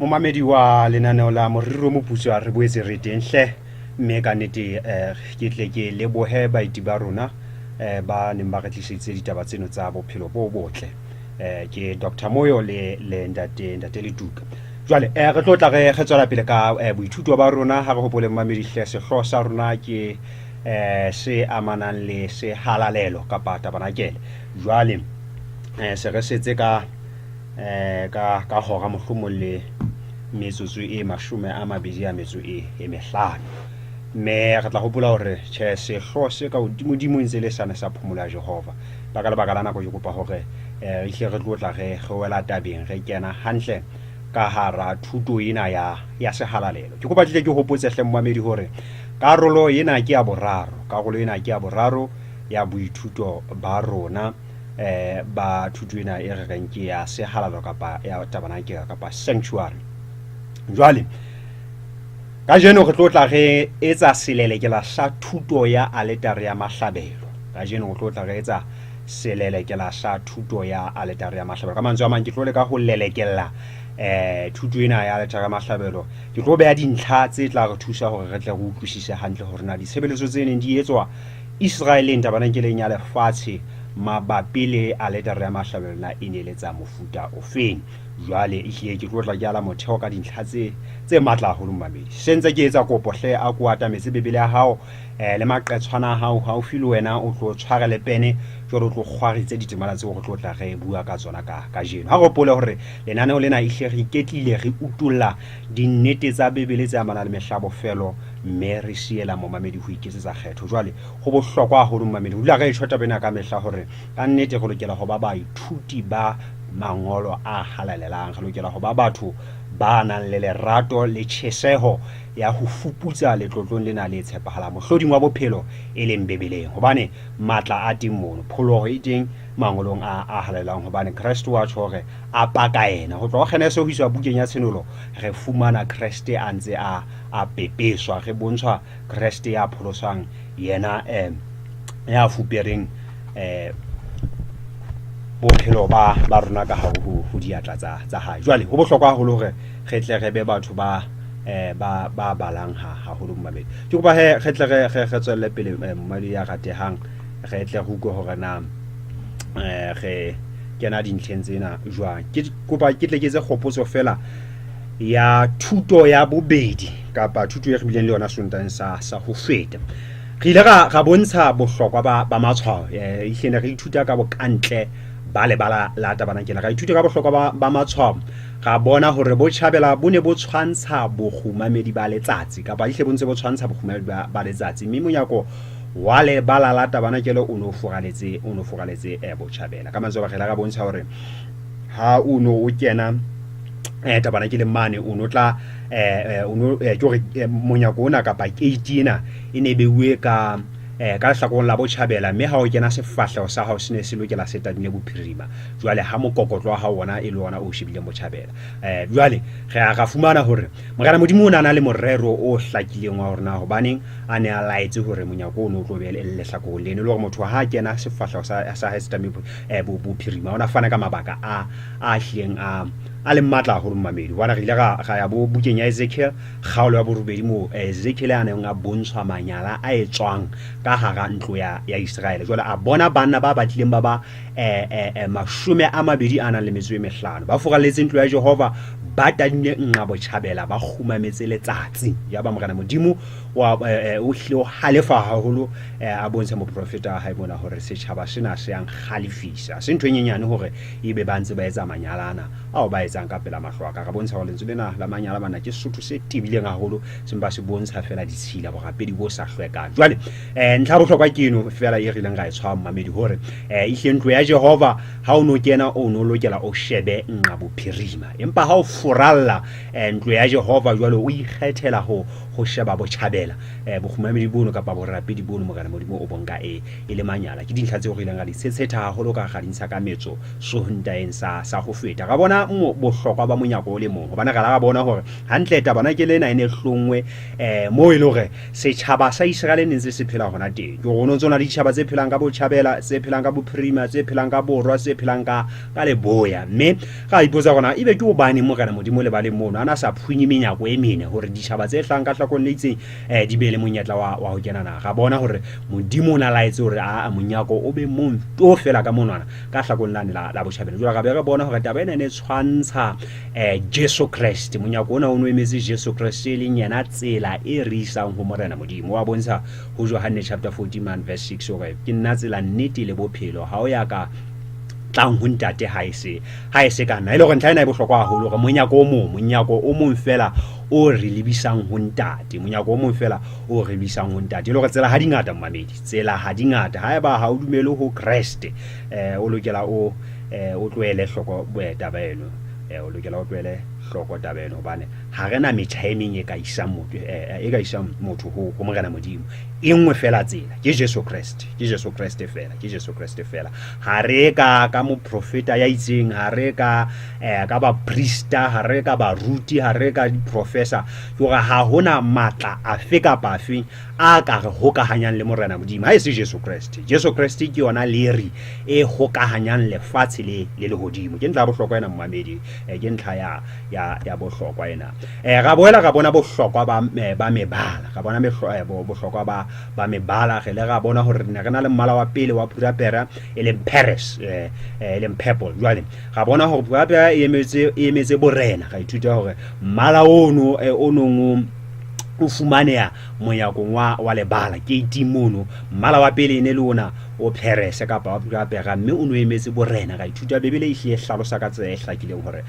Momamedi wa lenaneo la Moriri o Moputswa, re boetse re teng hle, mme ka nnete ke tle ke lebohe baeti ba rona ba neng ba re tliseditse ditaba tseno tsa bophelo bo botle. Ke Doctor Moyo le le ntate ntate Letuka. Jwale re tlo tla re re tswela pele ka boithuto ba rona. Ha re hopole momamedi hle, sehlooho sa rona ke se amanang le sehalalelo kapa tabanakele. Jwale se re setse ka ka hora mohlomong le metsotso e 20 a metso e mehlano. Mme re tla hopola hore tjhe, sehlooho se ka hodimodimo ntse le sane sa phomolo ya Jehova. Ba ka lebaka la nako ke kopa hore re hle re tlo tla re re wela tabeng, re kena hantle ka hara thuto ena ya sehalalelo. Ke kopa tle ke hopotse hle momamedi hore karolo ena ke ya boraro, karolo ena ke ya boraro ya boithuto ba rona ba thuto ena e re reng ke ya sehalalelo kapa ya tabernacle kapa sanctuary. Jwale kajeno re tlo tla re etsa selelekela sa thuto ya aletare ya mahlabelo. Kajeno re tlo tla re etsa selelekela sa thuto ya aletare ya mahlabelo. Ka mantswe a mang, ke tlo leka ho lelekella thuto ena ya aletare ya mahlabelo. Ke tlo beha dintlha tse tla re thusa hore re tle re utlwisise hantle hore na ditshebeletso tse neng di etswa Israeleng tabernakeleng ya lefatshe mabapi le aletare ya mahlabelo na e ne le tsa mofuta ofeng. Jwale ehlile ke tlo tla ke ala motheo ka dintlha tse matla haholo momamedi. Se ntse ke etsa kopo hle, a ko atametse Bibele ya hao le maqetshwana a hao haufi le wena, o tlo tshware le pene jwale o tlo kgwaritse ditemana tseo re tlo tla re bua ka tsona ka kajeno. Ha re hopole hore lenaneo lena ehlile re iketlile re utolla dinnete tsa Bibele tse amanang le mehla ya bofelo, mme re siela momamedi ho iketsetsa kgetho. Jwale ho bohlokwa haholo momamedi ho dula re tjho taba ena ka mehla hore ka nnete re lokela ho ba baithuti ba mangolo a halalelang. Re lokela ho ba batho ba nang le lerato le tjheseho ya ho fuputsa letlotlong lena le tshepahalang, mohloding wa bophelo e leng Bibeleng, hobane matla a teng mono, pholoho e teng mangolong a halalelang, hobane Kreste wa tjho hore a paka yena. Ho tloha ho Genese ho iswa bukeng ya Tshenolo, re fumana Kreste a ntse a pepeswa, re bontshwa Kreste ya pholosang, yena ya fupereng bophelo ba rona ka hare ho diatla tsa hae. Jwale ho bohlokwa haholo hore re tle re be batho ba balang haholo momamedi. Ke kopa he re tle re tswelle pele, momamedi ya ratehang, re tle re utlwe hore na re kena dintlheng tsena jwang. Ke kopa ke tle ke etse kgopotso fela ya thuto ya bobedi kapa thuto e re bileng le yona Sontaheng sa ho feta. Re ile ra bontsha bohlokwa ba matshwao, ehlile ne re ithuta ka bokantle ba lebala la tabernakel. Ra ithuta ka bohlokwa ba matshwao, ra bona hore botjhabela bo ne bo tshwantsha bokgumamedi ba letsatsi, kapa ehlile bo ntse bo tshwantsha bokgumamedi ba letsatsi, mme monyako wa lebala la tabernakel o no furaletse, o no furaletse botjhabela. Ka mantswe a re ile ra bontsha hore ha o no o kena tabernakeleng mane, o no tla o no ke hore monyako ona kapa gate ena e ne beuwe ka lehlakoreng la botjhabela, mme ha o kena sefahleho sa hao se ne se lokela se tadime bophirima. Jwale ha mokokotlo wa hao ona e le ona o shebileng botjhabela. Jwale re a ra fumana hore Morena Modimo o ne a na le morero o hlakileng wa hore na hobaneng a ne a laetse hore monyako o ne o tlo be le lehlakoreng leno, e le hore motho ha a kena sefahleho sa hae se tadime bophirima. O ne a fana ka mabaka a hlileng a leng matla haholo momamedi, hobane re ile ra ya bo bukeng ya Ezekiel kgaolo ya borobedi moo Ezekiel a neng a bontshwa manyala a etswang ka hara ntlo ya Iseraele. Jwale a bona banna ba batlileng ba ba 25 a nang le metso e mehlano ba furalletse ntlo ya Jehova, ba tadimile nqa botjhabela, ba kgumametse letsatsi. Yaba Morena Modimo o hlile o halefa haholo, a bontsha moprofeta wa hae mona hore setjhaba sena se a nkgalefisa. Se ntho e nyenyane hore ebe ba ntse ba etsa manyalana ao ba etsang ka pela mahlo a ka. Ra bontsha hore lentswe lena la manyala bana ke Sesotho se tebileng haholo, se mpa se bontsha fela ditshila, borapedi bo sa hlwekang. Jwale ntlha ya bohlokwa ke eno fela e re ileng ra e tshwara momamedi, hore ehlile ntlo ya Jehova ha o no kena o no lokela o shebe nqa bophirima, empa ha o furalla ntlo ya Jehova jwale o ikgethela ho sheba botjhabela, bokgumamedi bono kapa borapedi bono Morena Modimo o bonka e le manyala. Ke dintlha tseo re ileng ra di tshetshetha haholo ka ra di ntsha ka metso Sontaeng sa ho feta. Ra bona bohlokwa ba monyako o le mong, hobane re la ra bona hore hantle tabanakele ena e ne e hlonngwe moo e le hore setjhaba sa Iseraele ne ntse se phela hona teng. Ke hore ho no ntso na le ditjhaba tse phelang ka botjhabela, tse phelang ka bophirima, tse phelang ka borwa, tse phelang ka ka leboya. Mme ra ipotsa hore na ebe ke hobaneng Morena Modimo lebaleng mono a na sa phunye menyako e mene hore ditjhaba tse hlahang ka hlakoreng le itseng di be le monyetla wa ho kena na. Ra bona hore Modimo o na laetse hore aa monyako o be mong to fela ka monwana ka hlakong lane la botjhabela. Jwale ra be re bona hore taba ena e ne tshwantsha Jesu Kreste. Monyako ona o no emetse Jesu Kreste, e leng yena tsela e re isang ho Morena Modimo. Wa bontsha ho Johanne chapter 14 man verse 6 hore ke nna tsela, nnete le bophelo, ha o ya ka tlang ho ntate ha e se ka nna. E le hore ntlha ena e bohlokwa haholo, hore monyako o mong, monyako o mong fela o re lebisang ho ntate, monyako o mong fela o re lebisang ho ntate. E le hore tsela ha di ngata, momamedi, tsela ha di ngata. Haeba ha o dumele ho Kreste, o lokela o o tlohele hloko taba eno, o lokela o tlohele hloko taba eno, hobane ha re na metjha e meng e ka isang motho, e ka isang motho ho Morena Modimo. E nngwe fela tsela ke Jesu Kreste, ke Jesu Kreste fela, ke Jesu Kreste fela. Ha re ka moprofeta ya itseng, ha re ka baprista, ha re ka baruti, ha re ka diprofessor, ke hore ha hona matla afe kapa afe a ka re hokahanyang le Morena Modimo ha e se Jesu Kreste. Jesu Kreste ke yona leri e hokahanyang lefatshe le le lehodimo. Ke ntlha ya bohlokwa ena, momamedi, ke ntlha ya bohlokwa ena. Ra boela ra bona bohlokwa ba mebala, ra bona bohlokwa ba mebala. Re le ra bona hore re ne re na le mmala wa pele wa purapera e leng Paris, e leng purple. Jwale ra bona hore purapera e emetse borena. Ra ithuta hore mmala ono o nong o fumaneha monyakong wa lebala keiting mono, mmala wa pele e ne le ona o pherese kapa wa purapera, mme o no emetse borena. Ra ithuta Bibele e hlile e hlalosa ka tsela e hlakileng hore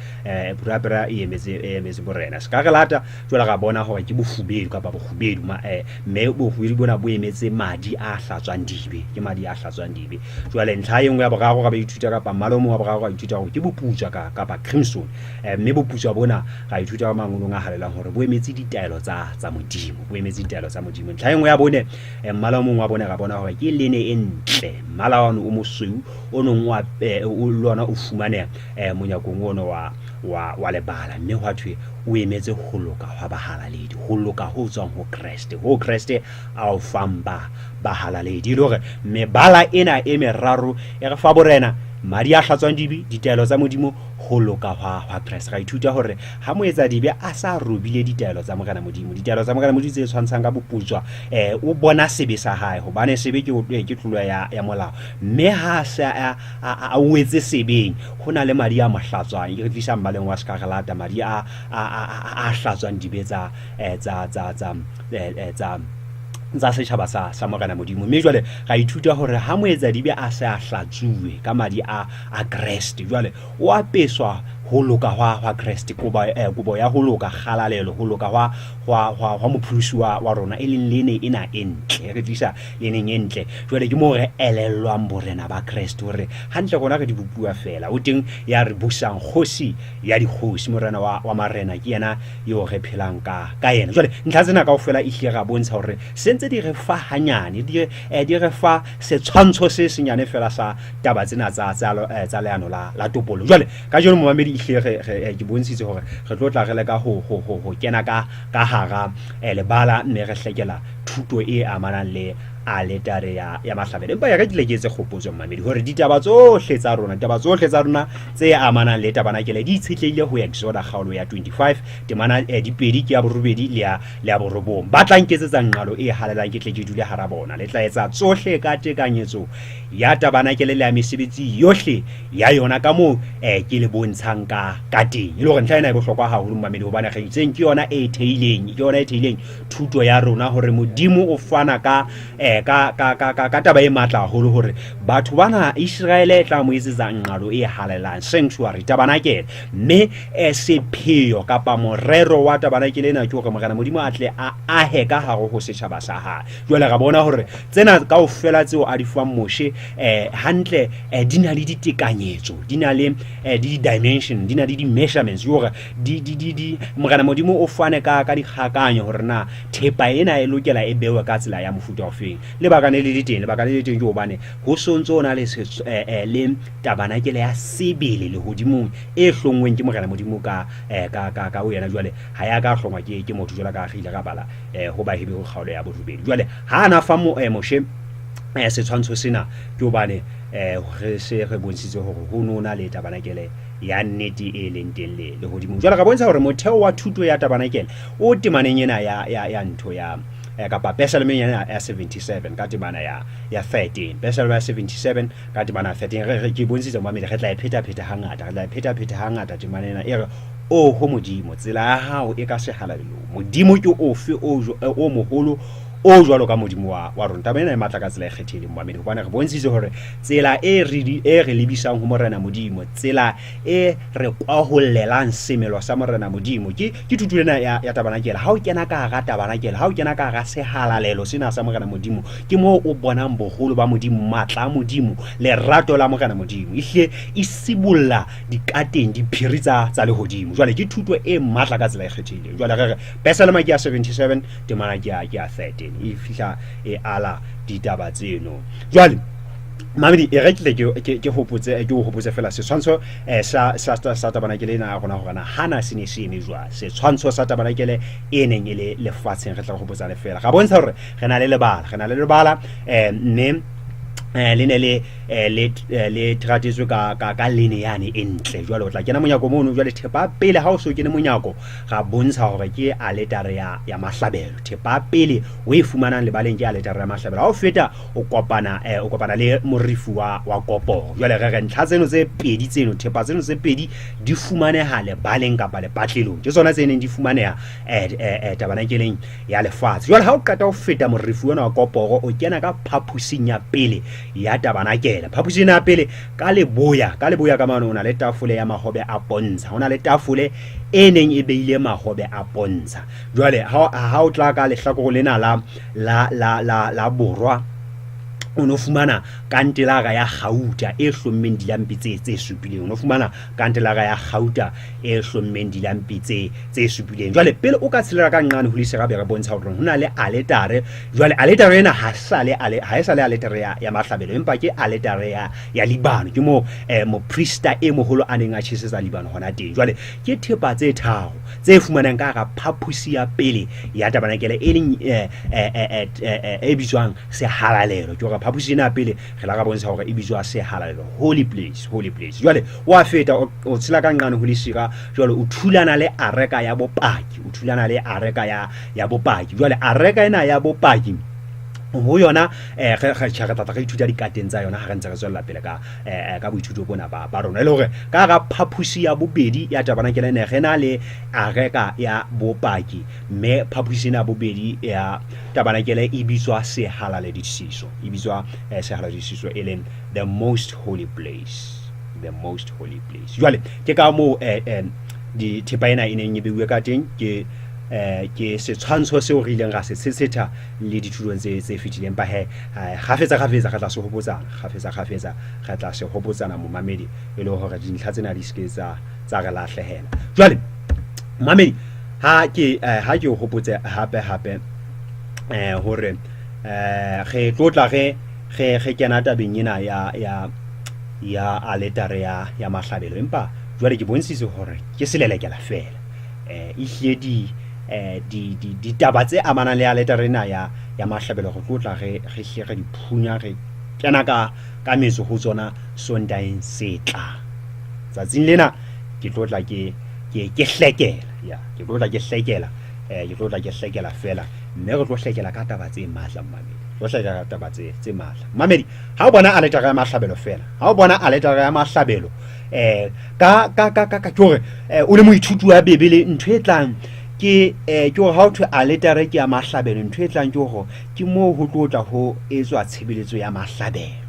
purapera e emetse borena. Se ka re lata jwale ra bona hore ke bofubedu kapa bokgubedu, mme bofubedu bona bo emetse madi a hlatswang dibe, ke madi a hlatswang dibe. Jwale ntlha e nngwe ya boraro ra ba ithuta, kapa mmala o mong wa boraro ra ithuta hore ke boputswa kapa crimson, mme boputswa bona ra ithuta ka mangolong a halelang hore bo emetse ditaelo tsa Modimo, bo emetse ditaelo tsa Modimo. Ntlha e nngwe ya bone, mmala o mong wa bone ra bona hore ke lene e ntle, mmala ono o mosweu o nong wa o lona o fumaneha monyakong ono wa lebala, mme hwa thwe o emetse ho loka hwa bahalaledi, ho loka ho tswang ho Kreste, ho Kreste a o fang ba bahalaledi. E le hore mebala ena e meraro e re fa borena, madi a hlatswang dibe, ditaelo tsa Modimo, ho loka hwa Kreste. Ra ithuta hore ha moetsadibe a sa robile ditaelo tsa Morena Modimo, ditaelo tsa Morena Modimo tse tshwantshang ka boputswa, o bona sebe sa hae, hobane sebe ke tlolo ya molao, mme ha se a wetse sebeng, ho na le madi a mo hlatswang. E re tlisa mmaleng wa skarlata, madi a hlatswang dibe tsa setjhaba sa Morena Modimo. Mme jwale ra ithuta hore ha moetsadibe a se a hlatsuwe ka madi a Kreste, jwale o apeswa ho loka hwa Kreste, kobo ya ho loka, kgalalelo, ho loka hwa mopholosi wa rona, e leng lene ena e ntle. Re tlisa leneng e ntle. Jwale ke moo re elellwang borena ba Kreste, hore hantle rona re dibopuwa fela, o teng ya re busang, kgosi ya dikgosi, morena wa marena, ke yena eo re phelang ka yena. Jwale ntlha tsena kaofela e hlile ra bontsha hore se ntse di re fa hanyane, di re fa setshwantsho se senyane fela sa taba tsena tsa leano la topollo. Jwale kajeno momamedi, e hlile ke bontshitse hore re tlo tla re leka ho kena ka hara lebala, mme re hlekela thuto e amanang le aletare ya mahlabelo. Empa ya re ke le ke etse kgopotso momamedi hore ditaba tsohle tsa rona, ditaba tsohle tsa rona tse amanang le tabanakele di itshetlehile ho Exoda kgaolo ya 25 temana dipedi ke ya borobedi le ya borobong. Ba tla nketsetsa nqalo e halalelang, ke tle ke dule hara bona. Le tla etsa tsohle ka tekanyetso ya tabanakele le ya mesebetsi yohle ya yona ka moo ke le bontshang ka teng. E le hore ntlha ena e bohlokwa haholo momamedi, hobane re itseng ke yona e theileng, ke yona e theileng thuto ya rona hore Modimo o fana ka taba e matla haholo hore batho bana Iseraele e tla mo etsetsa nqalo e halalelang, sanctuary, tabanakele. Mme sepheo kapa morero wa tabanakele ena ke hore Morena Modimo a tle a ahe ka hare ho setjhaba sa hae. Jwale ra bona hore tsena kaofela tseo a di fang Moshe, hantle di na le ditekanyetso, di na le di-dimension, di na le di-measurements, ke hore Morena Modimo o fane ka dikgakanyo hore na thepa ena e lokela e bewe ka tsela ya mofuta ofeng. Lebaka ne le le teng, lebaka le le teng ke hobane ho so ntso na le le tabanakele ya sebele lehodimong e hlonngweng ke Morena Modimo ka ka ka ka yena. Jwale ha ya ka hlongwa ke motho, jwalo ka re ile ra bala ho Baheberu kgaolo ya borobedi. Jwale ha ana fa Moshe setshwantsho sena ke hobane re se re bontshitse hore ho no na le tabanakele ya nnete e leng teng le lehodimong. Jwale re bontsha hore motheo wa thuto ya tabanakele o temaneng ena ya ntho ya kapa Pesalmeng ena ya 77 ka temana ya 13. Pesalme ya 77 ka temana ya 13, re ke bontshitse momamedi, re tla e pheta-pheta hangata, re tla e pheta-pheta hangata temana ena e re: Oho Modimo, tsela ya hao e ka sehalalelong. Modimo ke ofe o moholo o jwalo ka Modimo wa rona? Taba ena e matla ka tsela e kgethehileng, momamedi, hobane re bontshitse hore tsela e re lebisang ho Morena Modimo, tsela e re kwahollelang semelo sa Morena Modimo ke thuto ena ya tabanakele. Ha o kena ka hara tabanakele, ha o kena ka hara sehalalelo sena sa Morena Modimo, ke moo o bonang boholo ba Modimo, matla a Modimo, lerato la Morena Modimo. Ehlile e sibolla dikateng diphiri tsa lehodimo. Jwale ke thuto e matla ka tsela e kgethehileng. Jwale re re Pesalema ke ya 77, temana ke ya 13, e fihla e ala ditaba tseno. Jwale mamedi, e re ke tle ke hopotse, ke o hopotse fela setshwantsho sa tabanakele ena ya rona, hore na hana se ne se eme jwang, setshwantsho sa tabanakele e neng e le lefatsheng. Re tla re hopotsane fela, ra bontsha hore re na le lebala, re na le lebala, mme le ne le teratetswe ka lene yane e ntle. Jwale o tla kena monyako mono. Jwale thepa pele, ha o so kene monyako, ra bontsha hore ke aletare ya mahlabelo. Thepa pele o e fumanang lebaleng ke aletare ya mahlabelo. Ha o feta o kopana le morifu wa koporo. Jwale re re ntlha tseno tse pedi tseno, thepa tseno tse pedi di fumaneha lebaleng kapa lepatlelong, ke tsona tse neng di fumaneha tabanakeleng ya lefatshe. Jwale ha o qeta ho feta morifu ona wa koporo, o kena ka phaphosing ya pele ya tabanakele. Phaphosing ya pele ka leboya, ka leboya ka mane o na le tafole ya mahobe a pontsha, ho na le tafole e neng e beile mahobe a pontsha. Jwale ha o tla ka lehlakore lena la borwa, o no fumana kantelara ya kgauta e hlommeng dilampi tse supileng. O no fumana kantelara ya kgauta e hlommeng dilampi tse supileng. Jwale pele o ka tshelela ka nqane ho lesira, be re bontsha hore ho na le aletare. Jwale aletare ena ha e sa le aletare ya mahlabelo, empa ke aletare ya libano. Ke moo moprista e moholo a neng a tjhesetsa libano hona teng. Jwale ke thepa tse tharo tse fumanang ka hara phaphusi ya pele ya tabanakele, e leng e bitswang sehalalelo. Ke hore phaphusi ena ya pele re la ra bontsha hore e bitswa sehalalelo, holy place, holy place. Jwale wa feta, o tshela ka nqane ho lesira, jwale o thulana le areka ya bopaki, o thulana le areka ya bopaki. Jwale areka ena ya bopaki ho yona re tla re ithuta dikateng tsa yona ha re ntse re tswella pele ka boithuto bona ba rona. E le hore ka hara phaphusi ya bobedi ya tabanakele ne re na le areka ya bopaki, mme phaphusi ena ya bobedi ya tabanakele e bitswa sehalaledisiso, e bitswa sehalaledisiso, e leng the most holy place, the most holy place. Jwale ke ka moo dithepa ena e neng e beuwe ka teng. Ke setshwantsho seo re ileng ra se tshetshetha le dithutong tse fetileng. Empa he, kgafetsa kgafetsa re tla se hopotsana, kgafetsa kgafetsa re tla se hopotsana, momamedi, e le hore dintlha tsena di seke tsa re lahlehela. Jwale momamedi, ha ke o hopotse hape hape hore re tlotla re kena tabeng ena ya aletare ya mahlabelo, empa jwale ke bontshitse hore ke selelekela fela. Ehlile di ditaba tse amanang le aletare ena ya mahlabelo re tlotla re hle re di phunya, re kena ka metso ho tsona Sontaheng se tlang. Tsatsing lena ke tlotla ke hlekela, ya ke tlotla ke hlekela, ke tlotla ke hlekela fela, mme re tlo hlekela ka taba tse matla, mmamedi, tlo hlekela ka taba tse matla, mmamedi. Ha o bona aletare ya mahlabelo fela, ha o bona aletare ya mahlabelo, ka ke hore o le moithuti wa Bibele, ntho e tlang ke hore ha o thwe aletare ke ya mahlabelo, ntho e tlang ke hore ke moo ho tlo tla ho etswa tshebeletso ya mahlabelo.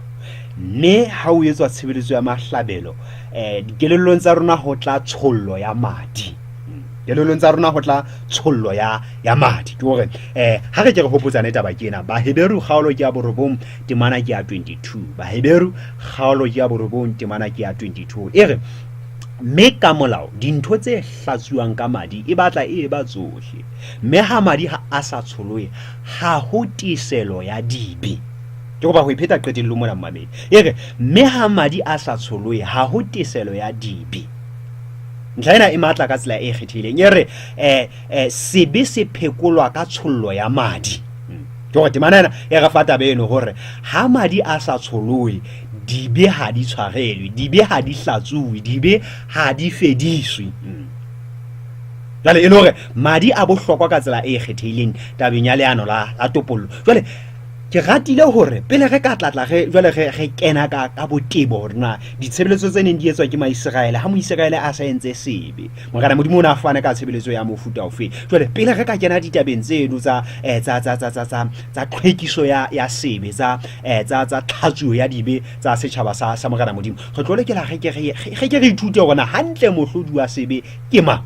Mme ha o etswa tshebeletso ya mahlabelo, dikelellong tsa rona ho tla tshollo ya madi, kelellong tsa rona ho tla tshollo ya madi. Ke hore ha re ke re hopotsane taba ke ena. Baheberu kgaolo ke ya 9, temana ke ya 22. Baheberu kgaolo ke ya 9, temana ke ya 22, e re Mme ka molao dintho tse hlatsuwang ka madi e batla e eba tsohle, mme ha madi a sa tsholohe, ha ho teselo ya dibe. Ke kopa ho e pheta qetellong mona, momamedi. E re, Mme ha madi a sa tsholohe, ha ho teselo ya dibe. Ntlha ena e matla ka tsela e kgethehileng. E re, sebe se phekolwa ka tshollo ya madi. Ke hore temana ena e re fa taba eno hore ha madi a sa tsholohe, dibe ha di tshwarelwe, dibe ha di hlatsuwe, dibe ha di fediswe. Jwale e le hore madi a bohlokwa ka tsela e kgethehileng tabeng ya leano la topollo. Jwale ke ratile hore pele re ka tlatla re jwale re kena ka botebo hore na ditshebeletso tse neng di etswa ke Maiseraele ha Moiseraele a sa entse sebe, Morena Modimo o ne a fane ka tshebeletso ya mofuta ofe. Jwale pele re ka kena ditabeng tseno tsa tlhwekiso ya sebe, tsa tlhatsuo ya dibe tsa setjhaba sa Morena Modimo, re tlo lokela re ke re ithute hore na hantle mohlodi wa sebe ke mang.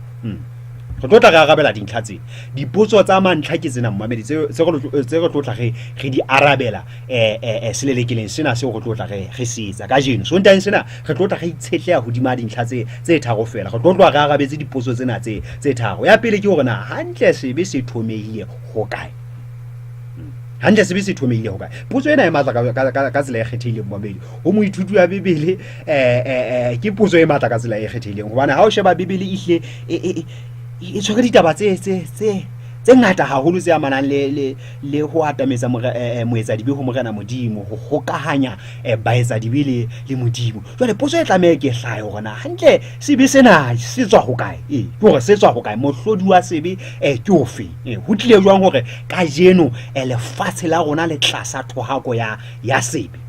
Re tlo tla re arabela dintlha tse. Dipotso tsa mantlha ke tsena, mmamedi, tse re tlo tla re di arabela selelekeleng sena seo re tlo tla re se etsa kajeno. Sontaheng sena re tlo tla re itshetleha hodima dintlha tse tharo feela. Re tlo tloha re arabetse dipotso tsena tse tharo. Ya pele ke hore na hantle sebe se thomehile hokae. Hantle sebe se thomehile hokae. Potso ena e matla ka tsela e kgethehileng, mmamedi. Ho moithuti wa Bibele, ke potso e matla ka tsela e kgethehileng, hobane ha o sheba Bibele ehlile e tshwere ditaba tse ngata haholo tse amanang le ho atametsa moetsadibe ho Morena Modimo, ho hokahanya baetsadibe le Modimo. Jwale potso e tlameha ke hlahe hore na hantle sebe sena se tswa hokae. Ke hore se tswa hokae, mohlodi wa sebe ke ofe. Ho tlile jwang hore kajeno lefatshe la rona le tlasa thohako ya sebe.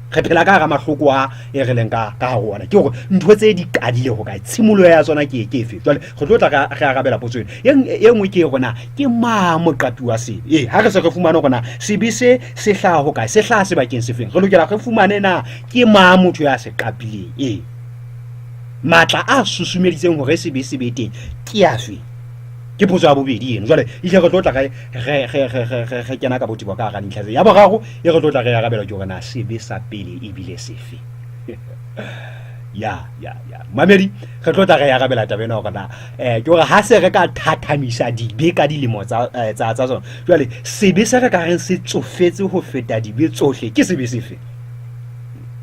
Re phela ka hara mahloko a e re leng ka hare ho ona. Ke hore ntho tse di qadile hokae, tshimoloho ya tsona ke efe. Jwale re tlo tla re arabela potso ena. E nngwe ke hore na ke mang moqapi wa sebe. Ha re se re fumane hore na sebe se se hlaha hokae, se hlaha sebakeng sefeng, re lokela re fumane na ke mang motho ya se qapileng. Matla a susumeditseng hore sebe se be teng ke afe? Ke potso ya bobedi eno. Jwale ehlile re tlo tla re kena ka botebo ka hara dintlha tse. Ya boraro e re tlo tla re arabela ke hore na sebe sa pele ebile sefe. Ya. Mamedi, re tlo tla re arabela taba ena hore na ke hore ha se re ka thathamisa dibe ka dilemo tsa tsona. Jwale sebe se re ka reng se tsofetse ho feta dibe tsohle ke sebe sefe?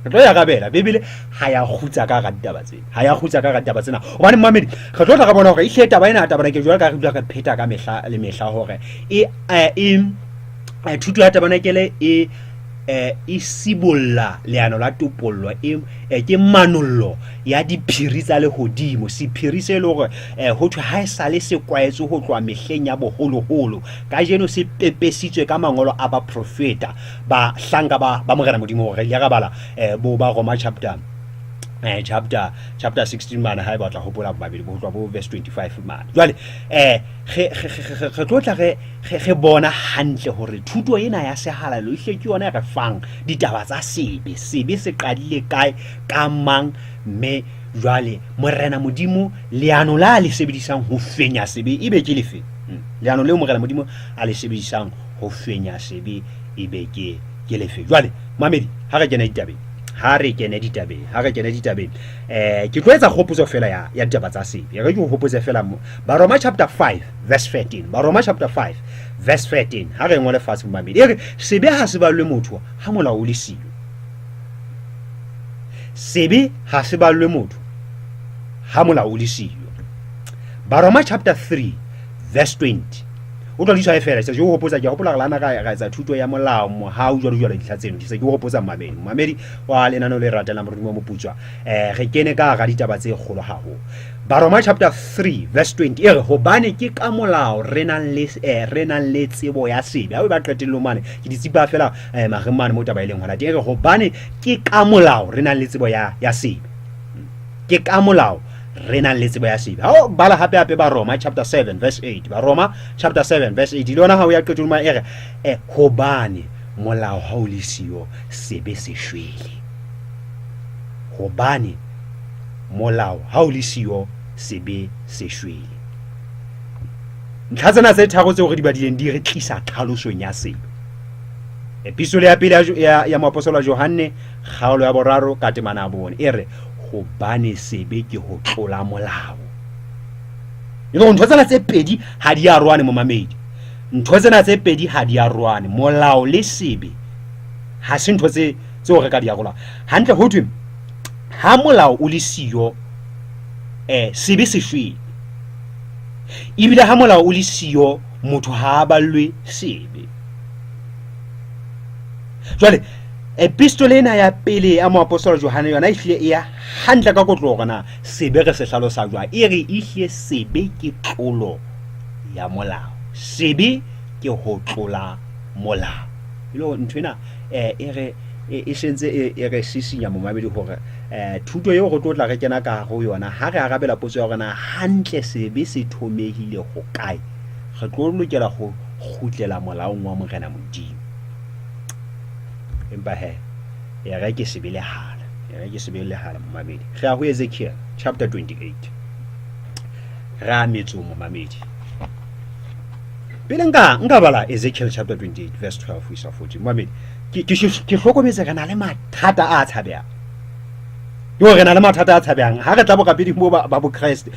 Re tlo ya arabela. Bibele ha ya kgutsa ka hara ditaba tsena. Ha ya kgutsa ka hara ditaba tsena. Hobane mamedi, re tlo tla re bona hore ehlile taba ena ya tabernakel jwalo ka re dula re pheta ka mehla le mehla hore thuto ya tabernakel e sibolla leano la topollo, ke manollo ya diphiri tsa lehodimo, sephiri se le hore ho thwe ha e sale se kwaetswe ho tloha mehleng ya boholoholo, kajeno se pepesitswe ka mangolo a baprofeta, bahlanka ba Morena Modimo. Hore re ile ra bala bo ba Roma chapter 16 mane, ha e batla hopola babedi bo tloha bo verse 25 mane. Jwale re tlo tla re bona hantle hore thuto ena ya sehalalelo ehlile ke yona e re fang ditaba tsa sebe. Sebe se qadile kae, ka mang, mme jwale Morena Modimo leano la le sebedisang ho fenya sebe ebe ke lefe? Leano leo Morena Modimo a le sebedisang ho fenya sebe ebe ke lefe? Jwale mamedi, ha re kene ditabeng, ha re kene ditabeng, ha re kene ditabeng, ke tlo etsa kgopotso fela ya ditaba tsa sebe. Re ke o hopotse fela mo Baroma chapter 5 verse 13. Baroma chapter 5 verse 13. Ha re ngole fatshe mamedi. E re sebe ha se ballwe motho ha molao o le siyo. Sebe ha se ballwe motho ha molao o le siyo. Baroma chapter 3 verse 20. O tlo di tshwaye fela, se ke o hopotsa, ke hopola re lana ra etsa thuto ya molao, mohau jwalo jwalo dintlha tseno. Ke se ke o hopotsa mamedi. Mamedi wa lenaneo le ratelang Modimo Moputswa. Re kene ka hara ditaba tse kgolo haholo. Baroma chapter 3 verse 20 e re hobane ke ka molao re nang le tsebo ya sebe. Ha o ba qetellong mane, ke di tsipa fela mareng mane mo taba e leng hona teng. E re hobane ke ka molao re nang le tsebo ya sebe. Ke ka molao re nang le tsebo ya sebe. Ha o bala hape hape Baroma chapter 7 verse 8. Baroma chapter 7 verse 8 le yona ha o ya qetellong mane e re hobane molao ha o le siyo sebe se shwele. Hobane molao ha o le siyo sebe se shwele. Ntlha tsena tse tharo tseo re di badileng di re tlisa tlhalosong ya sebe. Epistole ya pele ya moapostola Johanne kgaolo ya boraro ka temana ya bone e re Hobane sebe ke ho tlola molao. E le hore ntho tsena tse pedi ha di arohane momamedi. Ntho tsena tse pedi ha di arohane. Molao le sebe ha se ntho tse tseo re ka di arolang. Hantle ho thwe ha molao o le siyo sebe se shwele. Ebile ha molao o le siyo motho ha a ballwe sebe. Jwale epistole ena ya pele ya moapostola Johane yona ehlile e ya hantle ka kotloho hore na sebe re se hlalosa jwang. E re ehlile sebe ke tlolo ya molao. Sebe ke ho tlola molao. E le hore ntho ena e re e sentse e re sisinya momamedi hore thuto eo re tlo tla re kena ka hare ho yona ha re arabela potso ya hore na hantle sebe se thomehile hokae, re tlo lokela ho kgutlela molaong wa Morena Modimo. Empa he, e re ke se be lehala, e re ke se be lehala momamedi. Re ya ho Ezekiel chapter 28. Re a metsong momamedi. Pele nka nka bala Ezekiel chapter 28 verse 12 ho isa 14. Momamedi, ke ke ke hlokometse re na le mathata a tshabehang. Ke hore re na le mathata a tshabehang ha re tla borapeding bo ba Bokreste.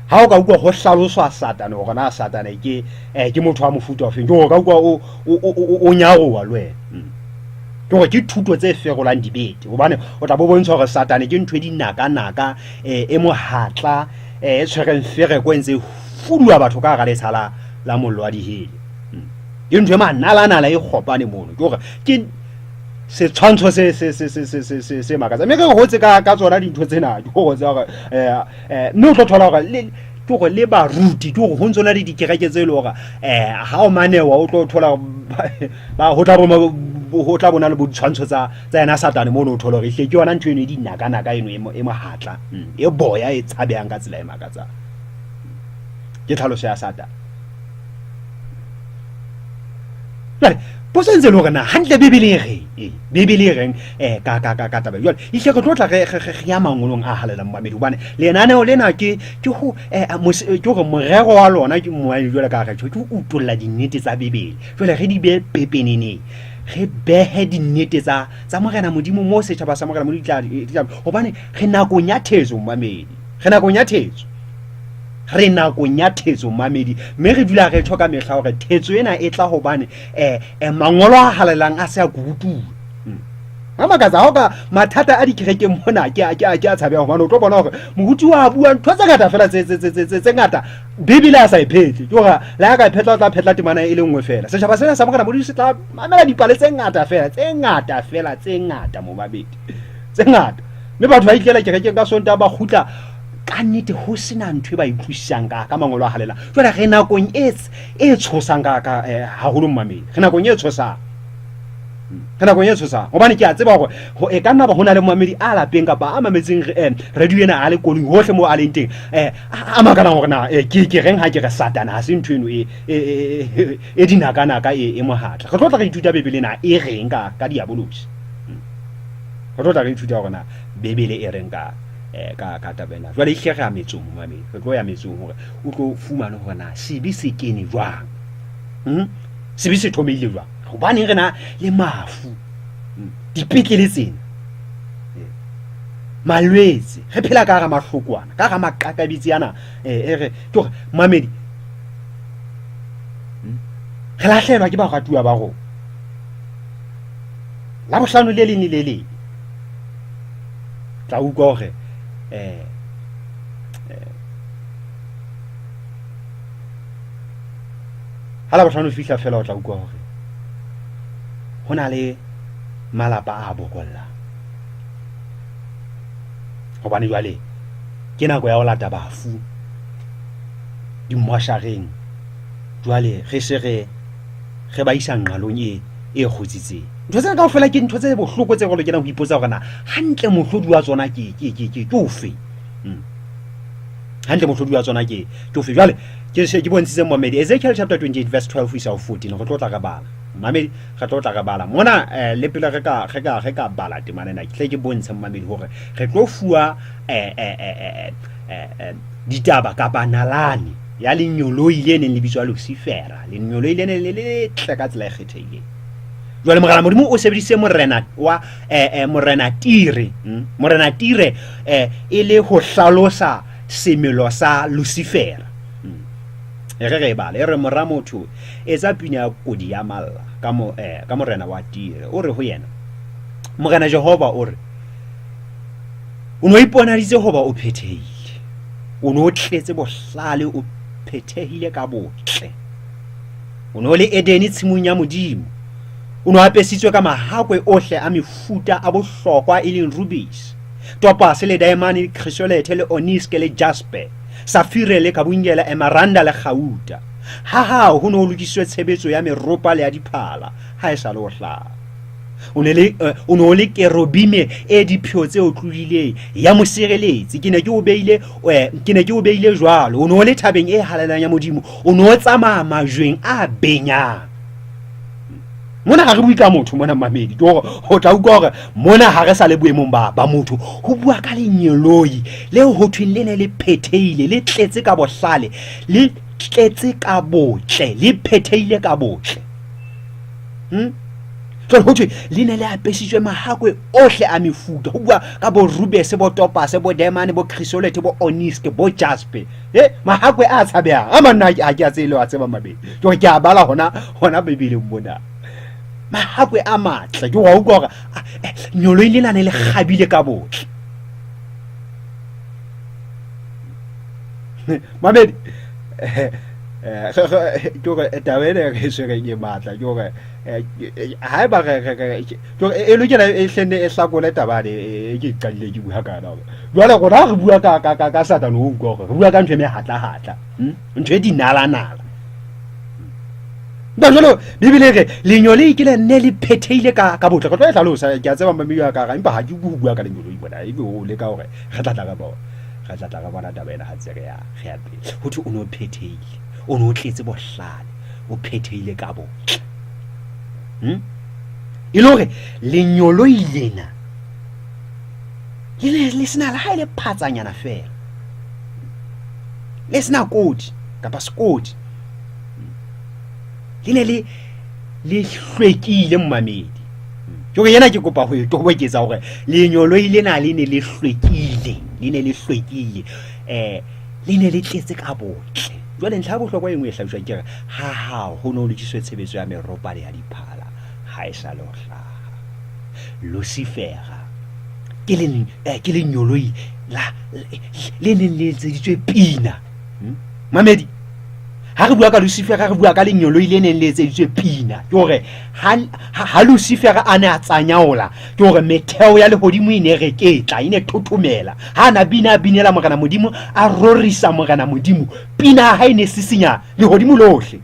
Ha o ka utlwa ho hlaloswa Satane hore na Satane ke ke motho wa mofuta ofeng, ke hore o ka utlwa o o nyaroha le wena. Ke hore ke thuto tse ferolang dibete, hobane o tla bo bontsha hore Satane ke ntho e dinakanaka, e mohatla, e tshwereng fereko e ntse e fuduwa batho ka hara letsha la la mollo wa dihele. Ke ntho e manalanala e kgopane mono. Ke hore ke setshwantsho se se se se se se se se makatsang. Mme re hotse ka ka tsona dintho tsena, ke hore tsa hore mme o tlo thola hore le ke hore le baruti, ke hore ho ntso na le dikereke tse le hore ha o manewa o tlo thola ba ho tla bo ho tla bona le bo ditshwantsho tsa tsa yena Satane mono, o thola hore ehlile ke yona ntho eno e dinakanaka eno e mohatla, e boya e tshabehang ka tsela e makatsang. Ke tlhaloso ya Satane. Jwale potso e ntse e le hore na hantle Bibele e reng? Ee, Bibele e reng ka ka ka ka taba jwale ehlile re tlo tla re re re ya mangolong a halalelang momamedi, hobane lenaneo lena ke ke ho ke hore morero wa lona ke momamedi jwale ka re tjho ke ho utolla dinnete tsa Bibele. Jwale re di behe pepeneneng, re behe dinnete tsa tsa Morena Modimo mo setjhaba sa Morena Modimo di tla, hobane re nakong ya thetso momamedi, re nakong ya thetso. Re nakong ya thetso momamedi, mme re dula re tjho ka mehla hore thetso ena e tla hobane mangolo a halalelang a se a kubutuwe. Ha makatsa ha o ka mathata a dikerekeng mona ke a ke a ke a tshabeha, hobane o tlo bona hore moruti wa bua ntho tse ngata fela tse tse tse tse tse ngata, Bibele a sa e phetle. Ke hore le ha ka e phetla o tla phetla temana e le nngwe fela. Setjhaba sena sa Morena Modimo se tla mamela dipale tse ngata fela, tse ngata fela, tse ngata momamedi, tse ngata. Mme batho ba itlela kerekeng ka Sontaha ba kgutla ka nnete ho sena ntho e ba e utlwisisang ka ka mangolo a halelang. Jwale re nakong e e tshosang ka ka haholo momamedi, re nakong e tshosang, re nakong e tshosang, hobane ke a tseba hore ho e ka nna ba ho na le momamedi a lapeng kapa a mametseng radio ena a le koloi hohle moo a leng teng, a makalang hore na ke ke reng ha ke re Satane ha se ntho eno e e e dinakanaka e e mohatla. Re tlo tla re ithuta Bibele na e reng ka ka diabolosi. Re tlo tla re ithuta hore na Bibele e reng ka ka ka taba ena. Jwale ehlile re ya metsong momamedi, re tlo ya metsong hore o tlo fumane hore na sebe se kene jwang, sebe se thomehile jwang, hobaneng re na le mafu, dipetlele tsena, malwetse, re phela ka hara mahloko ana, ka hara maqakabetsi ana, e re ke hore momamedi re lahlehelwa ke baratuwa ba rona Labohlano le leng le le leng. Tla utlwa hore ha Labohlano o fihla fela o tla utlwa hore ho na le malapa a bokollang, hobane jwale ke nako ya ho lata bafu dimmoshareng. Jwale re se re re ba isa nqalong e e kgutsitseng. Ntho tsena kaofela ke ntho tse bohloko tse re lokelang ho ipotsa hore na hantle mohlodi wa tsona ke ke ke ke ke ofe. Hantle mohlodi wa tsona ke ke ofe. Jwale ke se ke bontshitse momamedi Ezekiel chapter 28 verse 12 ho isa ho 14, re tlo tla re bala. Momamedi re tlo tla re bala mona, le pele re ka re ka re ka bala temana ena, ke tle ke bontshe momamedi hore re tlo fuwa ditaba kapa nalane ya lenyoloi le neng le bitswa Lucifera. Lenyoloi le neng le le letle ka tsela e kgethehileng. Jwale Morena Modimo o sebedisitse morena wa morena Tire, morena Tire e le ho hlalosa semelo sa Lucifera. E re re e bale, e re mora motho etsa pina ya kodi ya malla ka mo ka morena wa Tire. O re ho yena, Morena Jehova o re, o no iponaditse hoba o phethehile, o no tletse bohlale, o phethehile ka botle. O no le Edene tshimong ya Modimo. O no apesitswe ka mahakwe ohle a mefuta a bohlokwa e leng rubis, topase le diamane le krisolete le oniske le jaspe, safire le kabungela, emeranda le kgauta. Ha hao ho no lokisitswe tshebetso ya meropa le ya diphala ha e sa le o hlaha. O ne le o ne o le kerobime e dipheo tse otlolohileng ya mosireletsi. Ke ne ke o beile ke ne ke o beile jwalo. O ne o le thabeng e halalelang ya Modimo. O ne o tsamaya majweng a benyang. Mona ha re bue ka motho mona mamedi, ke hore o tla utlwa hore mona ha re sa le boemong ba ba motho. Ho bua ka lengeloi le ho thweng le ne le phethehile, le tletse ka bohlale, le tletse ka botle, le phethehile ka botle. Jwale ho thwe le ne le apesitswe mahakwe ohle a mefuta. Ho bua ka bo rubese, bo topase, bo demane, bo krisolete, bo oniske, bo jaspe. Mahakwe a tshabehang a manna ha ke a tsebe le wa tseba mabedi. Ke hore ke a bala hona hona Bibeleng mona. Mahakwe a matle, ke wa utlwa hore nyoloi lena ne le kgabile ka botle. Mamedi, ke hore taba ena e re tshwereng e matla, ke hore haeba re re re ke hore e lokela e hlenne e hlakole taba e ke qadile ke bua ka yona. Jwale rona re bua ka ka ka ka Satane, o utlwa hore re bua ka ntho e mehatlahatla, ntho e dinalanala. Ba jwalo Bibele e re lenyoloi ke le ne le phethehile ka ka botle. Re tlo e hlalosa, ke a tseba mamedi wa ka ra, empa ha ke bue ho bua ka lenyoloi mona, ebe o leka hore re tla tla re bona, re tla tla re bona taba ena ha ntse re ya re ya pele. Ho thwe o ne o phethehile, o ne o tletse bohlale, o phethehile ka botle. E le hore lenyoloi lena le ne le sena le ha e le phatsanyana feela, le sena kodi kapa sekodi, le ne le le hlwekile mmamedi. Ke hore yena ke kopa ho e toboketsa hore lenyoloi lena le ne le hlwekile, le ne le hlwekile, le ne le tletse ka botle. Jwale ntlha ya bohlokwa e nngwe e hlahiswang ke re ha hao ho ne ho lokisitswe tshebetso ya meropa le ya diphala ha e sa le ho hlaha. Lucifera ke le ke lenyoloi la le neng le etseditswe pina. Mamedi, ha re bua ka Lucifera re bua ka lenyoloi le neng le etseditswe pina. Ke hore ha ha Lucifera a ne a tsanyaola, ke hore metheo ya lehodimo e ne reketla, e ne thothomela. Ha na bina binela Morena Modimo, a rorisa Morena Modimo, pina ya hae e ne sisinya lehodimo lohle.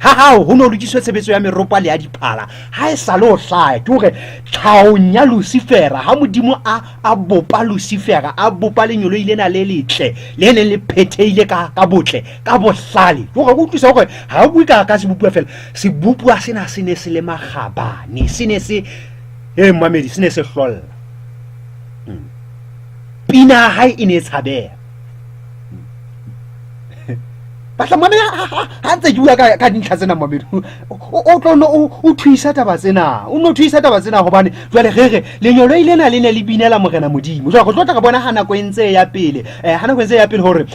Ha hao ho no lokiswe tshebetso ya meropa le ya diphala ha e sa le ho hlaya. Ke hore tlhahong ya Lucifera, ha Modimo a a bopa Lucifera, a bopa lenyoloi lena le letle le neng le phethehile ka ka botle, ka bohlale. Ke hore o utlwisa hore ha o bue ka ka sebopuwa fela, sebopuwa sena se ne se le makgabane, se ne se mamedi, se ne se hlolla. Pina ya hae e ne e tshabeha. Batla mona ha ntse ke bua ka ka dintlha tsena mamedi, o tlo no o thuisa taba tsena, o no thuisa taba tsena hobane jwale re re lenyoloi lena le ne le binela Morena Modimo. Jwale re tlo tla re bona ha nako e ntse ya pele, ha nako e ntse ya pele hore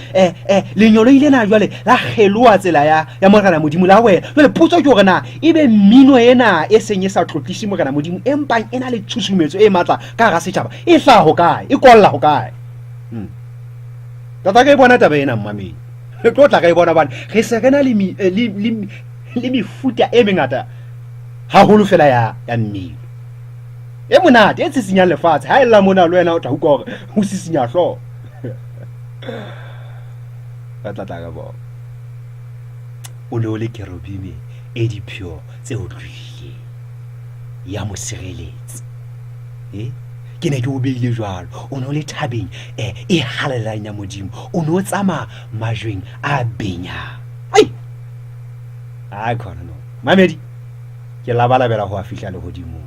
lenyoloi lena jwale la kgeloa tsela ya ya Morena Modimo la wela. Jwale potso ke hore na ebe mmino ena e seng e sa tlotlise Morena Modimo e mpang e na le tshusumetso e matla ka hara setjhaba e hlaha hokae, e kolla hokae? Tata ka e bona taba ena mmamedi, re tlo tla re e bona hobane re se re na le le mefuta e mengata haholo fela ya ya mmino e monate e tshisinyang lefatshe. Ha e lla mona le wena o tla utlwa hore ho sisinya hlooho. Re tla tla re bona. O ne o le kerubime e dipheo tse otlolohileng ya mosireletsi. Ke ne ke o beile jwalo. O ne o le thabeng e halalelang ya Modimo. O ne o tsamaya majweng a benyang. Ai! Ai khona no. Mamedi, ke labalabela ho a fihla lehodimong.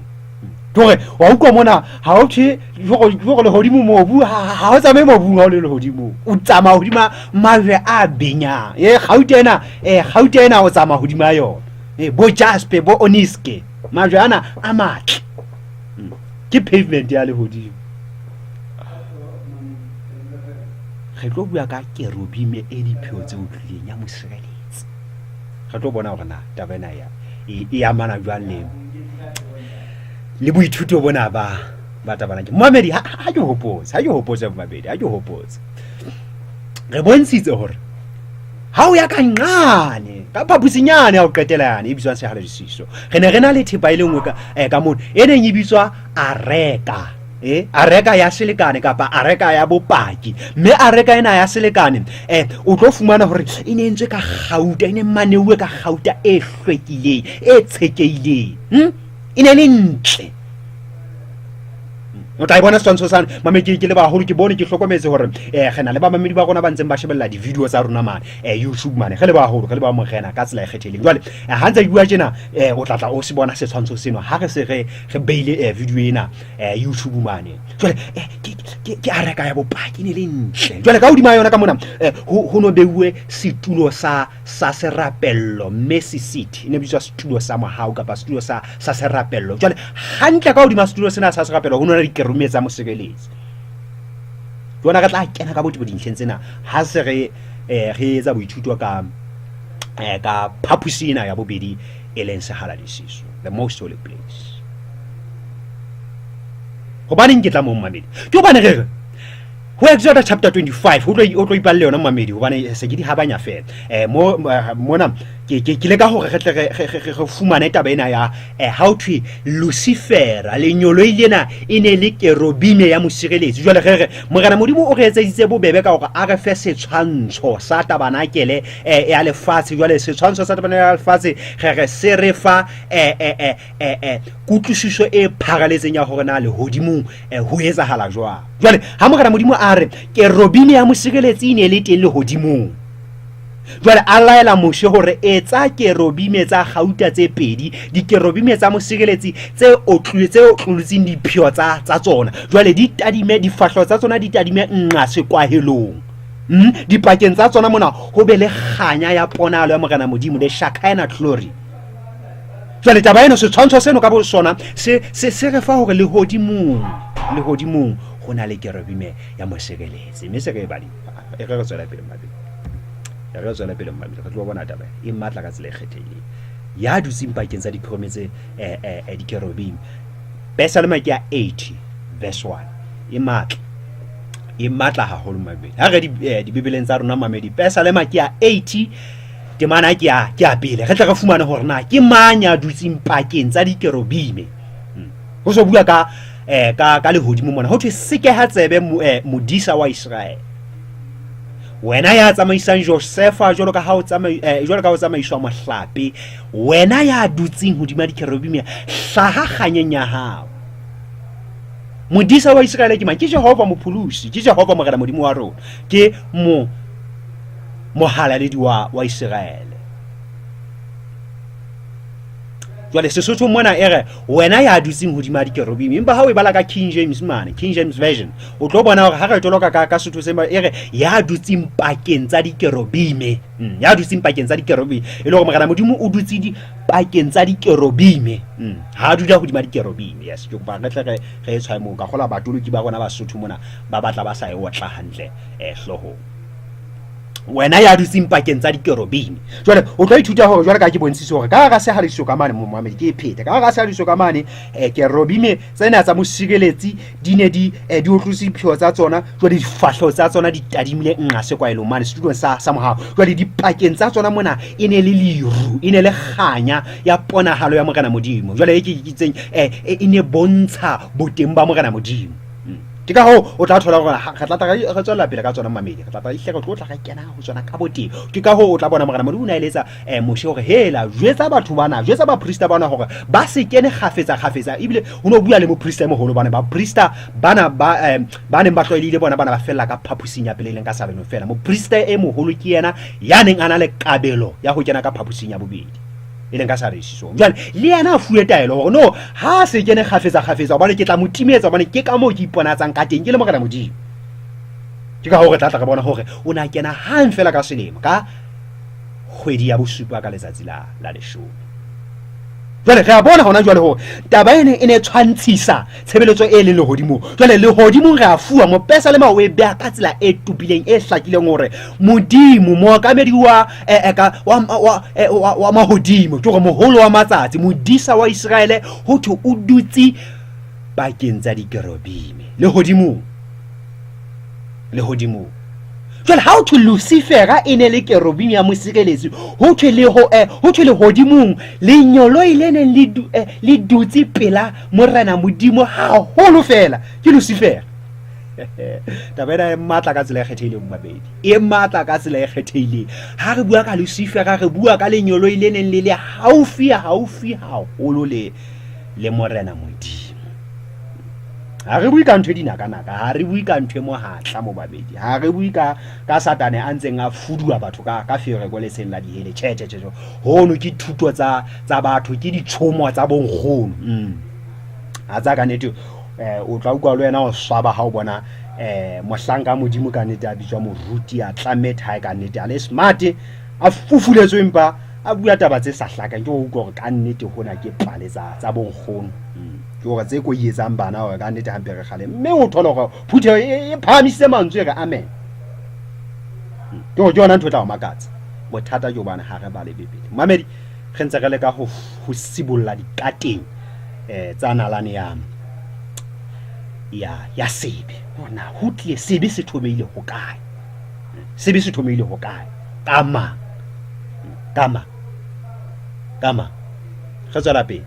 Ke hore wa utlwa mona ha o thwe ke hore lehodimo mobu ha o tsamaye mobung ha o le lehodimong. O tsamaya hodima majwe a benyang. Kgauta ena, kgauta ena o tsamaya hodima yona. Bo jaspe, bo oniske. Majwe ana a matle. Ke pavement ya lehodimo. Re tlo bua ka kerubime e dipheo tse utlwileng ya mosireletsi. Re tlo bona hore na taba ena ya e amana jwang le le boithuto bona ba ba tabana ke momamedi ha ha ke hopotse ha ke hopotse momamedi ha ke hopotse re bontshitse hore ha o ya ka nqane ka phaposinyane ya ho qetela yane e bitswang sehaladisiso re ne re na le thepa e le nngwe ka, eh, ka mono e neng e bitswa areka eh, areka ya selekane kapa areka ya bopaki mme areka ena ya selekane eh, o tlo fumana hore e ne entswe ka gauta e ne maneuwe ka gauta e hlwekileng e tshekeileng hm? E ne le ntle o tla e bona setshwantsho sane mame ke le baholo ke bone ke hlokometse hore um re na le bamamedi ba rona ba ntseng ba shebella di-video tsa rona mane um youtube mane re le baholo re le ba morena ka tsela e kgethehileng jwale ha ntse ke bua tjena um o tla tla o se bona setshwantsho seno ha re se re re beile um video ena um youtube mane jwale ke areka ya bopaki e ne le ntle jwale ka hodima yona ka mona um ho no beuwe setulo sa sa serapello mercy seat e ne bitswa setulo sa mohau kapa setulo sa sa serapello jwale hantle ka hodima setulo sena sa serapello ho nona dikerume tsa mosireletsi jona re tla kena ka botebo dintlheng tsena ha se re eh, re etsa boithuto ka eh, ka phaposi ena ya bobedi e leng sehalalisiso the most holy place hobaneng ke tla mo mmamedi ke hobane re re Ho Exoda chapter 25 o tlo o tlo ipalle yona mamedi hobane eh, se ke di habanya fela. Eh mo eh, mona ke ke ke leka hore re tle re re re fumane taba ena ya eh, how to Lucifer lenyoloi lena e ne le kerobime ya mosireletsi. Jwale re re Morena Modimo o re etseditse bobebe ka hore a re fe setshwantsho sa tabanakele eh, ya lefatshe. Jwale setshwantsho sa tabanakele ya lefatshe re re se re fa eh, eh, eh, eh, eh, kutlwisiso e pharaletseng ya hore na lehodimong eh, ho etsahala jwang jwale ha morena modimo a re kerobine ya mosireletsi e ne e le teng lehodimong jwale a laela moshe hore etsa kerobime tsa gauta tse pedi dikerobime tsa mosireletsi tse otlile tse otlolotseng dipheo tsa tsa tsona jwale di tadime difahleho tsa tsona di tadime nqa sekwahelong mm? dipakeng tsa tsona mona ho be le kganya ya ponalo ya morena modimo the shakina glory Jwale taba eno, setshwantsho seno ka bo sona se, se, se re fa hore lehodimong, lehodimong ho na le kerubime ya mosireletsi. Mme se re e badile. E re re tswele pele mmabedi. E re re tswele pele mmabedi. Re tlo bona taba e matla ka tsela e kgethehileng. Ya dutseng pakeng tsa dipherome tse eh, eh, eh, dikerubime. Pesalema ke ya 80 verse 1. E matla. E matla haholo mmabedi. Ha re di, eh, dibibeleng tsa rona mmamedi. Pesalema ke ya 80 Temana ke ya ke ya pele re tle re fumane hore na ke mang ya dutseng pakeng tsa dikerobime. Hmm. Ho so bua ka eh, ka ka lehodimo mona ho thwe sekeha tsebe eh, modisa wa Iseraele. Wena ya tsamaisang Josefa jwalo ka ha o tsamai eh, jwalo ka o tsamaiswa mohlape, wena ya dutseng hodima dikerobime, hlaha kganyeng ya hao. Modisa wa Iseraele ke mang? Ke Jehova mopholosi, ke Jehova Morena Modimo wa rona, ke mo mohalaledi wa, wa Iseraele. Jwale Sesotho mona e re wena ya dutseng hodima dikerubime, empa ha o e bala ka King James mane, King James Version, o tlo bona hore ha re toloka ka, ka Sotho se e re ya dutseng pakeng tsa dikerubime. Mm, ya dutseng pakeng tsa dikerubime. E le hore Morena Modimo o dutse di pakeng tsa dikerubime. Mm, ha a dula hodima dikerubime. Yes, ke kopa re tle re re e tshwaye moo. Ka kgola batoloki ba rona ba Sotho mona ba batla ba sa e otla hantle eh hloohong. Wena ya dutseng pakeng tsa dikerobime. Jwale o tlo ithuta hore jwale ka ke bontshitse hore ka hara sehadiso ka mane momamedi ke e phete. Ka hara sehadiso ka mane eh, kerobime tsena tsa mosireletsi di ne di eh, di otlotse dipheo tsa tsona jwale difahleho tsa tsona di tadimile nqa sekwaelong mane setulong sa sa mohao. Jwale dipakeng tsa tsona mona e ne le leru, e ne le kganya ya ponahalo ya Morena Modimo. Jwale e ke itseng eh, e ne bontsha boteng ba Morena Modimo. Ke ka hoo o tla thola gore re tla tla re tswela pele ka tsona mamedi, re tla tla ihle re tlo tla re kena ho tsona ka boteng. Ke ka hoo o tla bona Morena Modimo o ne a eletsa um Moshe hore hela jwetsa batho bana, jwetsa baprista bana hore ba se kene kgafetsa kgafetsa. Ebile o ne o bua le moprista e moholo bana baprista bana ba um ba neng ba tlwaelehile bona bana ba fella ka phaposing ya pele e leng ka sabelong fela. Moprista e moholo ke yena ya neng a na le kabelo ya ho kena ka phaposing ya bobedi. E leng ka sa resisong. Jwale le yena a fuwe taelo hore no ha a se kene kgafetsa kgafetsa hobane ke tla mo timetsa hobane ke ka moo ke iponatsang ka teng ke le Morena Modimo. Ke ka hoo re tla tla re bona hore o ne a kena hang fela ka selemo ka kgwedi ya bosupa ka letsatsi la la leshome. Jwale re a bona hona jwale hore taba ene e ne e tshwantshisa tshebeletso e leng lehodimong. Jwale lehodimong re a fuwa mopesalema o e beha ka tsela e topileng e hlakileng hore Modimo mookamedi wa, eh, eh, ka, wa, wa, eh, wa, wa mahodimo ke hore moholo wa matsatsi modisa wa Iseraele ho thwe o dutse pakeng tsa dikerobime lehodimong lehodimong. Jwale ha ho thwe Lucifera e ne le kerobime ya mosireletsi, ho thwe le ho eh, ho thwe lehodimong lenyoloi le neng le du, eh, le dutse pela Morena Modimo haholo fela ke Lucifera. Taba ena e matla ka tsela e kgethehileng mabedi, e matla ka tsela e kgethehileng. Ha re bua ka Lucifera re bua ka lenyoloi le neng le le haufi haufi haholo le le Morena Modimo. Ha re bue ka ntho e dinakanaka, ha re bue ka ntho e mohatla mo babedi, ha re bue ka ka Satane a ntseng a fuduwa batho ka ka fereko letsheng la dihele. Tjhe tjhe tjhe, hono ke thuto tsa tsa batho, ke ditshomo tsa bonkgono. A tsa ka nnete o tla utlwa le wena o swaba ha o bona mohlanka Modimo ka nnete a bitswa moruti, a tlamme thae ka nnete, a le smart, a fufuletswe empa a bua taba tse sa hlakang. Ke o utlwa hore ka nnete hona ke pale tsa tsa bonkgono. Ke hore tse ko etsang bana hore ka nnete hampe re kgale, mme o thole hore phutheho e phahamisitse mantswe e re amen. Ke hore ke yona ntho e tla o makatsa. Bothata ke hobane ha re bale Bibele. Mamedi, re ntse re leka ho ho sibolla dikateng tsa nalane ya ya ya sebe. Hore na ho tlile sebe se thomehile ho kae? Sebe se thomehile ho kae? Ka mang? Ka mang? Ka mang? Re tswela pele.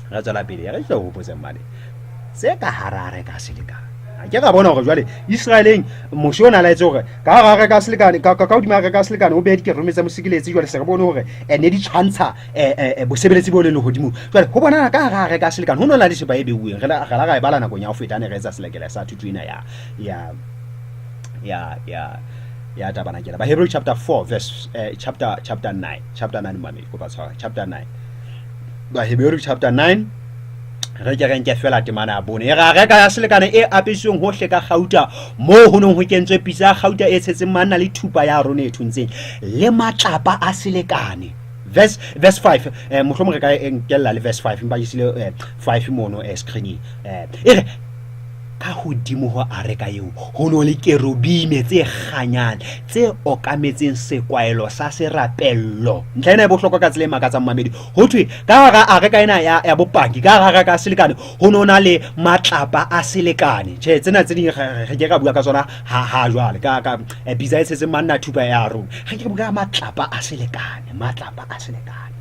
Re tswela pele. Re tle ho hopotse mmane. Tse ka hara re ka selekane. A ke ra bona hore jwale Israeleng Moshe o na laetse hore ka hara re ka selekane ka ka hodima re ka selekane o behe dikerome tsa mosikiletsi. Jwale se re bone hore ne di tshwantsha bosebeletsi bo leng lehodimong. Jwale ho bona ka hara re ka selekane ho no na le thepa e beuweng. Re la re la ra e bala nakong ya ho feta ne re etsa selekele sa thuto ena ya ya ya ya ya tabanakela. Bahebrew chapter 4 verse chapter chapter 9 chapter 9 mamedi kopa tshwara chapter 9 Baheberu chapter 9 re ke re nke fela temana ya bone. E re areka ya selekane e apesitsweng hohle ka kgauta, moo ho neng ho kentswe pitsa ya kgauta e tshetseng manna le thupa ya Arone e thuntseng le matlapa a selekane. Verse verse 5 mohlomong re ka e nkella le verse 5 empa ke sile 5 mono screening. E re ka hodimo ho areka eo ho no le kerubime tse kganyang tse okametseng sekwaelo sa serapello. Ntlha ena e bohlokwa ka tsela e makatsang mamedi. Ho thwe ka hara areka ena ya, ya bopaki, ka hara areka ya selekane ho no na le matlapa a selekane. Tjhe, tsena tse ding re ke ra bua ka tsona ha ha jwale ka ka pitsa e tshetseng manna thupa ya rona. Re ke bua ka matlapa a selekane, matlapa a selekane.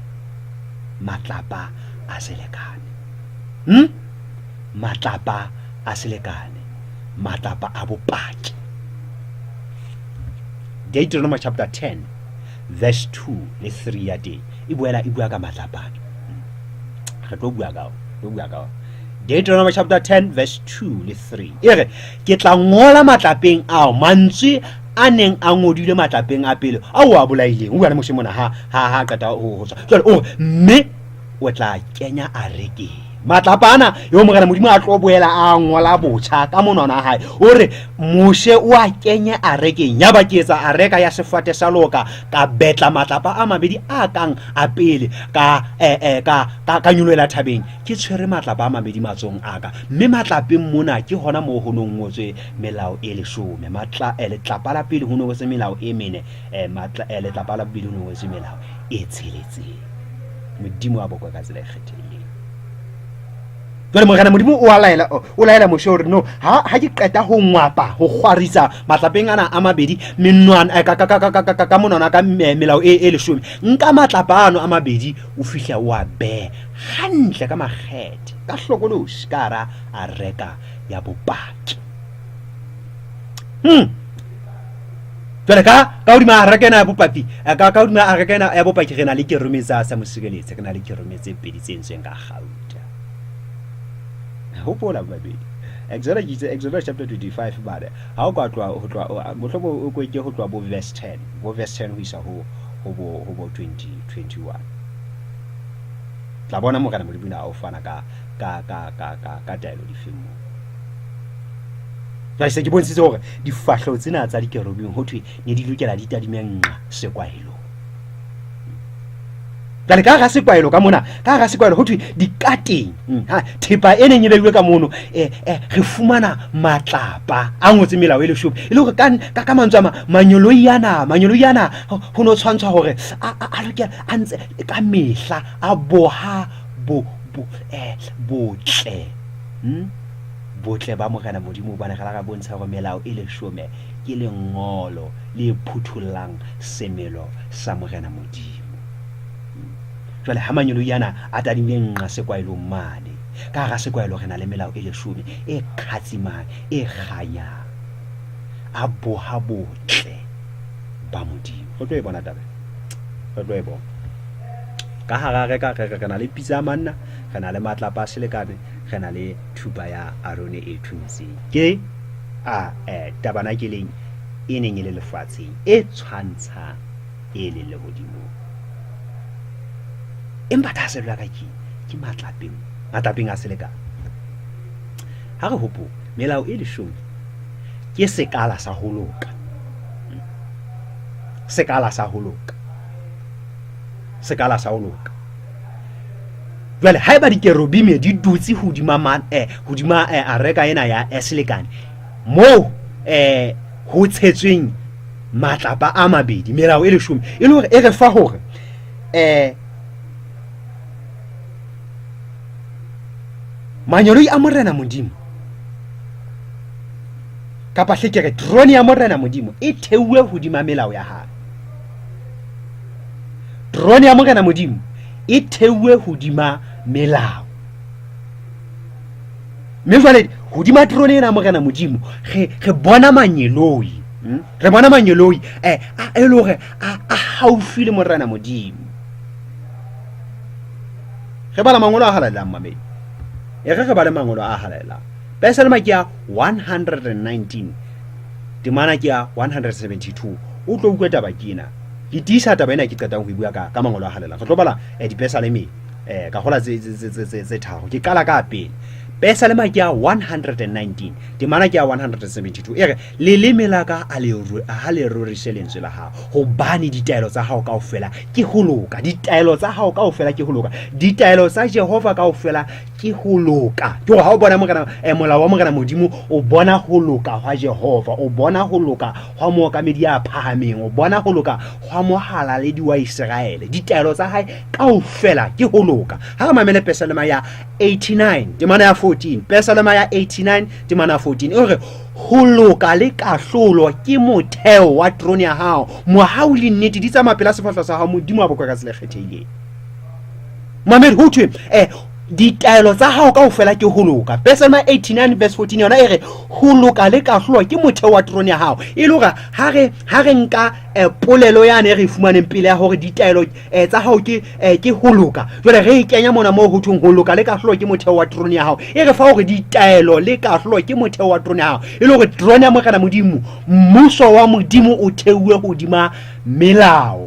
Matlapa a selekane. Matlapa a selekane, matlapa a bopaki. Deuteronomy chapter 10 verse 2 le 3 ya teng e boela e bua ka matlapa ana. Re tlo bua ka tlo bua ka Deuteronomy chapter 10 verse 2 le 3 e re ke tla ngola matlapeng ao mantswe a neng a ngodilwe matlapeng a pele ao a bolaileng. O bua le Moshe mona ha ha ha qeta ho tswa. Jwale o re mme o tla kenya arekeng matlapa ana eo Morena Modimo a tlo boela a ngola botjha ka monwana wa hae. O re Moshe o a kenye arekeng. Yaba ke etsa areka ya sefate sa loka, ka betla matlapa a mabedi a kang a pele, ka ka ka ka nyolohela thabeng ke tshwere matlapa a mabedi matsohong a ka. Mme matlapeng mona ke hona moo ho no ngotswe melao e leshome. Matla letlapa la pele ho no ngotswe melao e mene, matla letlapa la bobedi ho no ngotswe melao e tsheletseng. Modimo a bokwe ka tsela e kgethehileng. Jwale Morena Modimo o a laela, o laela Moshe hore no, ha ha ke qeta ho ngwapa, ho kgwarisa matlapeng ana a mabedi menwana ka ka ka ka ka ka monwana ka melao e e leshome. Nka matlapa ano a mabedi o fihla o a behe hantle ka makgethe, ka hlokolosi ka hara areka ya bopaki. Jwale ka ka hodima areka ena ya bopaki, ka ka hodima areka ena ya bopaki re na le kerome tsa sa mosireletsi, re na le kerome tse pedi tse entsweng ka kgauta. Hopola babedi. Exodus ke itse Exodus chapter 25 bale. Ha o ka tloha ho tloha mohlomong o ke ho tloha bo verse 10, bo verse 10 ho isa ho ho bo ho bo 20 21. Tla bona Morena Modimo na o fana ka ka ka ka ka ka taelo difeng moo. Jwale se ke bontshitse hore difahleho tsena tsa dikerubim ho thwe ne di lokela di tadime nqa sekwahelong. Jwale ka hara sekwahelo ka mona, ka hara sekwahelo ho thwe dikateng, ha, thepa e neng e beilwe ka mono, re fumana matlapa a ngotseng melao e leshome. E le hore ka mantswe a mang, manyoloi ana, manyoloi ana, ho no tshwantshwa hore a lokela, a ntse ka mehla a boha botle, botle ba Morena Modimo, hobane re la ra bontsha hore melao e leshome ke lengolo le phuthollang semelo sa Morena Modimo. Jwale ha manyoloi ana a tadimile nqa sekwaelong mane, ka hara sekwaelo re na le melao e leshome e qhatsimang, e kganyang. A boha botle ba Modimo. Re tlo e bona taba ena. Re tlo e bona. Ka hara areka re re re na le pitsa ya manna, re na le matlapa a selekane, re na le thupa ya Arone e thuntseng. Ke a tabanakeleng e neng e le lefatsheng, e tshwantshang e leng lehodimong. Empa thahasello ya ka ke ke matlapeng, matlapeng a selekane. Ha re hopole, melao e leshome ke sekala sa ho loka. Sekala sa ho loka. Sekala sa ho loka. Jwale haeba dikerubime di dutse hodima hodima areka ena ya selekane, moo ho tshetsweng matlapa a mabedi, melao e leshome, e le hore e re fa hore manyoloi a Morena Modimo, kapa hle ke re terone ya Morena Modimo e theuwe hodima melao ya hae. Terone ya Morena Modimo e theuwe hodima melao. Mme jwale hodima terone ena Morena Modimo re bona manyeloi, Re bona manyeloi, a e le hore a haufi le Morena Modimo. Re bala mangolo a halalelang, mamedi. E re re bale mangolo a halalelang. Pesalema ke ya 119, temana ke ya 172. O tlo utlwe taba ke ena. Ke tiisa taba ena ke qetang ho e bua ka mangolo a halalelang. Re tlo bala dipesaleme ka hola tse tharo. Ke qala ka pele. Pesalema ke ya 119, temana ke ya 172. E re, leleme la ka a le ha le rorise lentswe la hao, hobane ditaelo tsa hao kaofela ke ho loka. Ditaelo tsa hao kaofela ke ho loka. Ditaelo tsa Jehova kaofela ke ho loka. Ke hore ha o bona Morena, molao wa Morena Modimo, o bona ho loka hwa Jehova, o bona ho loka hwa mookamedi ya phahameng, o bona ho loka hwa mohalaledi wa Iseraele. Ditaelo tsa hae kaofela ke ho loka. Ha re mamele Pesalema ya 89 temana ya 14. Pesalema ya 89 temana ya 14 e re, ho loka le kahlolo ke motheo wa terone ya hao, mohau le nnete di tsamaya pela sefahleho sa hao, Modimo wa bokwe ka tsela e kgethehileng. Mamedi, ho thwe ditaelo tsa hao kaofela ke ho loka. Pesalema 89 verse 14 yona e re, ho loka le kahlolo ke motheo wa terone ya hao. E le hore ha re nka polelo yane e re e fumaneng pele ya hore ditaelo tsa hao ke ho loka, jwale re e kenya mona moo ho thweng ho loka le kahlolo ke motheo wa terone ya hao, e re fa hore ditaelo le kahlolo ke motheo wa terone ya hao. E le hore terone ya Morena Modimo, mmuso wa Modimo o theuwe hodima melao.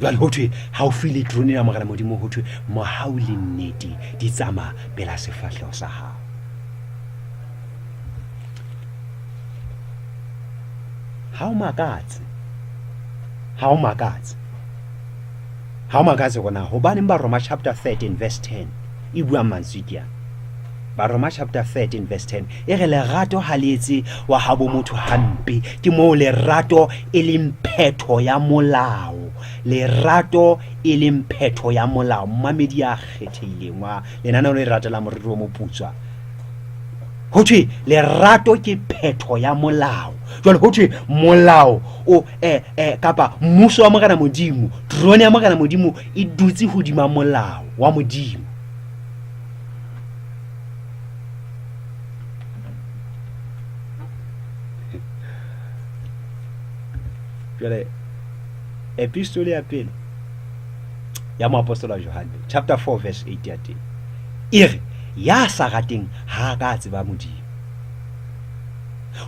Jwale ho thwe haufi le terone ya Morena Modimo, ho thwe mohau le nnete di tsamaya pela sefahleho sa hao. Ha o makatse, ha o makatse, ha o makatse hore na hobaneng Baroma chapter 13 verse 10 e buang mantswe ke ana. Baroma chapter 13 verse 10 e re lerato ha le etse wa habo motho hampe, ke moo lerato e leng phetho ya molao. Lerato e leng phetho ya molao. Mmamedi ya kgethehileng wa lenaneo le rata la Moriri o Moputswa. Ho thwe lerato ke phetho ya molao. Jwale ho thwe molao o kapa mmuso wa Morena Modimo, terone ya Morena Modimo e dutse hodima molao wa Modimo. Jwale epistole ya pele ya moapostola Johanne chapter 4 verse 8 ya teng e re, ya sa rateng ha a ka a tseba Modimo,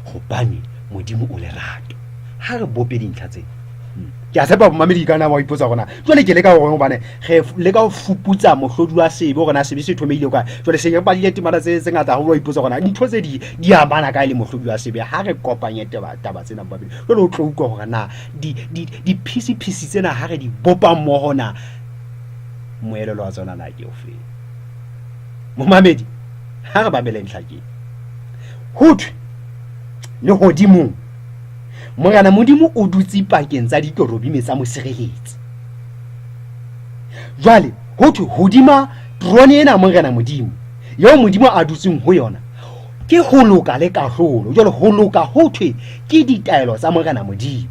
hobane Modimo o lerato. Ha re bope dintlha tsena. Ke a tshepa bomamedi ka na wa ipotsa gona jwale ke leka gore gobane re leka go fuputsa mohlodi wa sebe gore na sebe se thomehile kae. Jwale se re badile temana tse tse ngata haholo, wa ipotsa gona ntho tse di di amana kae le mohlodi wa sebe. Ha re kopanye taba taba tsena momamedi, jwale o tlo utlwa gore na di di diphisiphisi tsena ha re di bopa mmoho na moelelo wa tsona na ke ofeng. Momamedi, ha re mamele ntlha ke ho thwe lehodimong Morena Modimo o dutse pakeng tsa dikerubime tsa mosireletsi. Jwale ho thwe hodima terone ena Morena Modimo, eo Modimo a dutseng ho yona, ke ho loka le kahlolo. Jwale ho loka ho thwe ke ditaelo tsa Morena Modimo.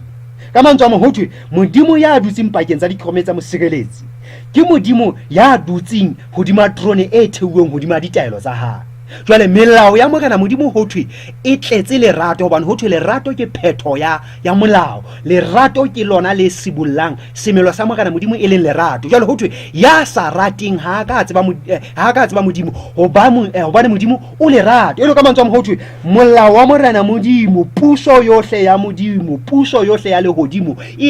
Ka mantswe a mang ho thwe Modimo ya dutseng pakeng tsa dikerubime tsa mosireletsi ke Modimo ya dutseng hodima terone e theuweng hodima ditaelo tsa hae. Jwale melao ya Morena Modimo ho thwe e tletse lerato, hobane ho thwe lerato ke phetho ya, ya molao. Lerato ke lona le sibollang semelo sa Morena Modimo e leng lerato. Jwale ho thwe ya sa rateng ha a ka a tseba, ha a ka a tseba Modimo, hobane Modimo o lerato. E le ka mantswe a ho thwe molao wa Morena Modimo, puso yohle ya Modimo, puso yohle ya lehodimo e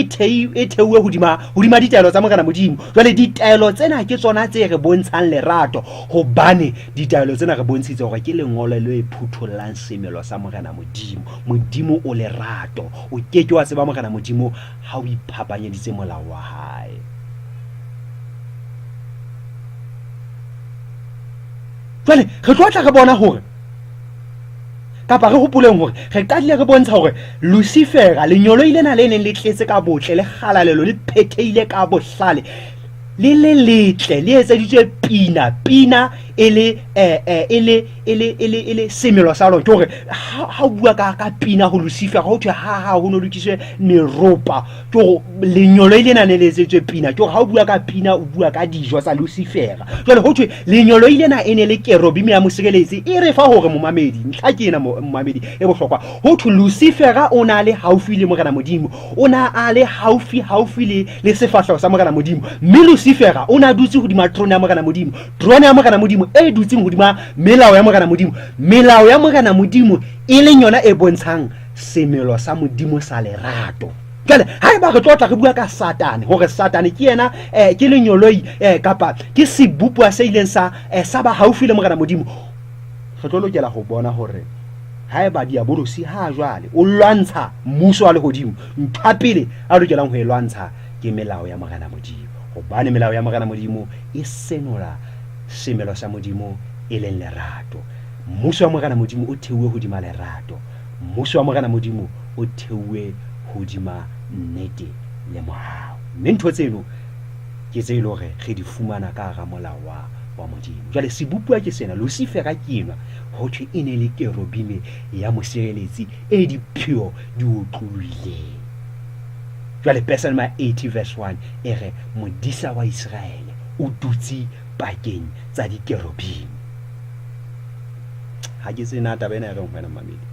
e theuwe hodima, hodima ditaelo tsa Morena Modimo. Jwale ditaelo tsena ke tsona tse re bontshang lerato, hobane Ditaelo tsena re bontshitse hore ke lengolo le phuthollang semelo sa Morena Modimo. Modimo o lerato. O ke ke wa tseba Morena Modimo ha o iphapanyeditse molao wa hae. Jwale re tlo tla re bona hore kapa re hopoleng hore re qadile re bontsha hore Lucifera, lenyoloi lena le neng le tletse ka botle le kgalalelo, le phethehile ka bohlale, le le letle, le etseditswe pina, pina e le e le e le e le e le semelo sa lona. Ke hore ha o bua ka ka pina ho Lucifer, ho thwe ha ha ho no lokiswe meropa, ke hore lenyolo e lena ne le etsetswe pina. Ke hore ha o bua ka pina, o bua ka dijo tsa Lucifer. Jwale ho thwe lenyolo lena e ne le kerobime ya mosireletsi, e re fa hore momamedi, ntlha ke ena momamedi e bohlokwa. Ho thwe Lucifer o na le haufi le Morena Modimo, o na a le haufi haufi le le sefahleho sa Morena Modimo, mme Lucifera o ne a dutse hodima terone ya Morena Modimo, terone ya Morena Modimo e dutseng hodima melao ya Morena Modimo, melao ya Morena Modimo e leng yona e bontshang semelo sa Modimo sa lerato. Jwale haeba re tlo tla re bua ka Satane, hore Satane ke yena ke lenyoloi kapa ke sebopuwa se ileng sa sa ba haufi le Morena Modimo, re tlo lokela ho bona hore haeba diabolosi ha jwale o lwantsha mmuso wa lehodimo, ntho ya pele a lokelang ho e lwantsha ke melao ya Morena Modimo, hobane melao ya Morena Modimo e senola semelo sa Modimo e leng lerato. Mmuso wa Morena Modimo o theuwe hodima lerato. Mmuso wa Morena Modimo o theuwe hodima nnete le mohau. Mme ntho tseno ke tse e le hore re di fumana ka hara molao wa, wa Modimo. Jwale sebopuwa ke sena, Lucifera ke enwa, ho thwe e ne le kerubime ya mosireletsi e dipheo di otlolohileng. Jwale Pesalema 80 verse 1 e re modisa wa Iseraele o dutse pakeng tsa dikerubime. Ha ke tsebe na taba ena e reng ho wena momamedi.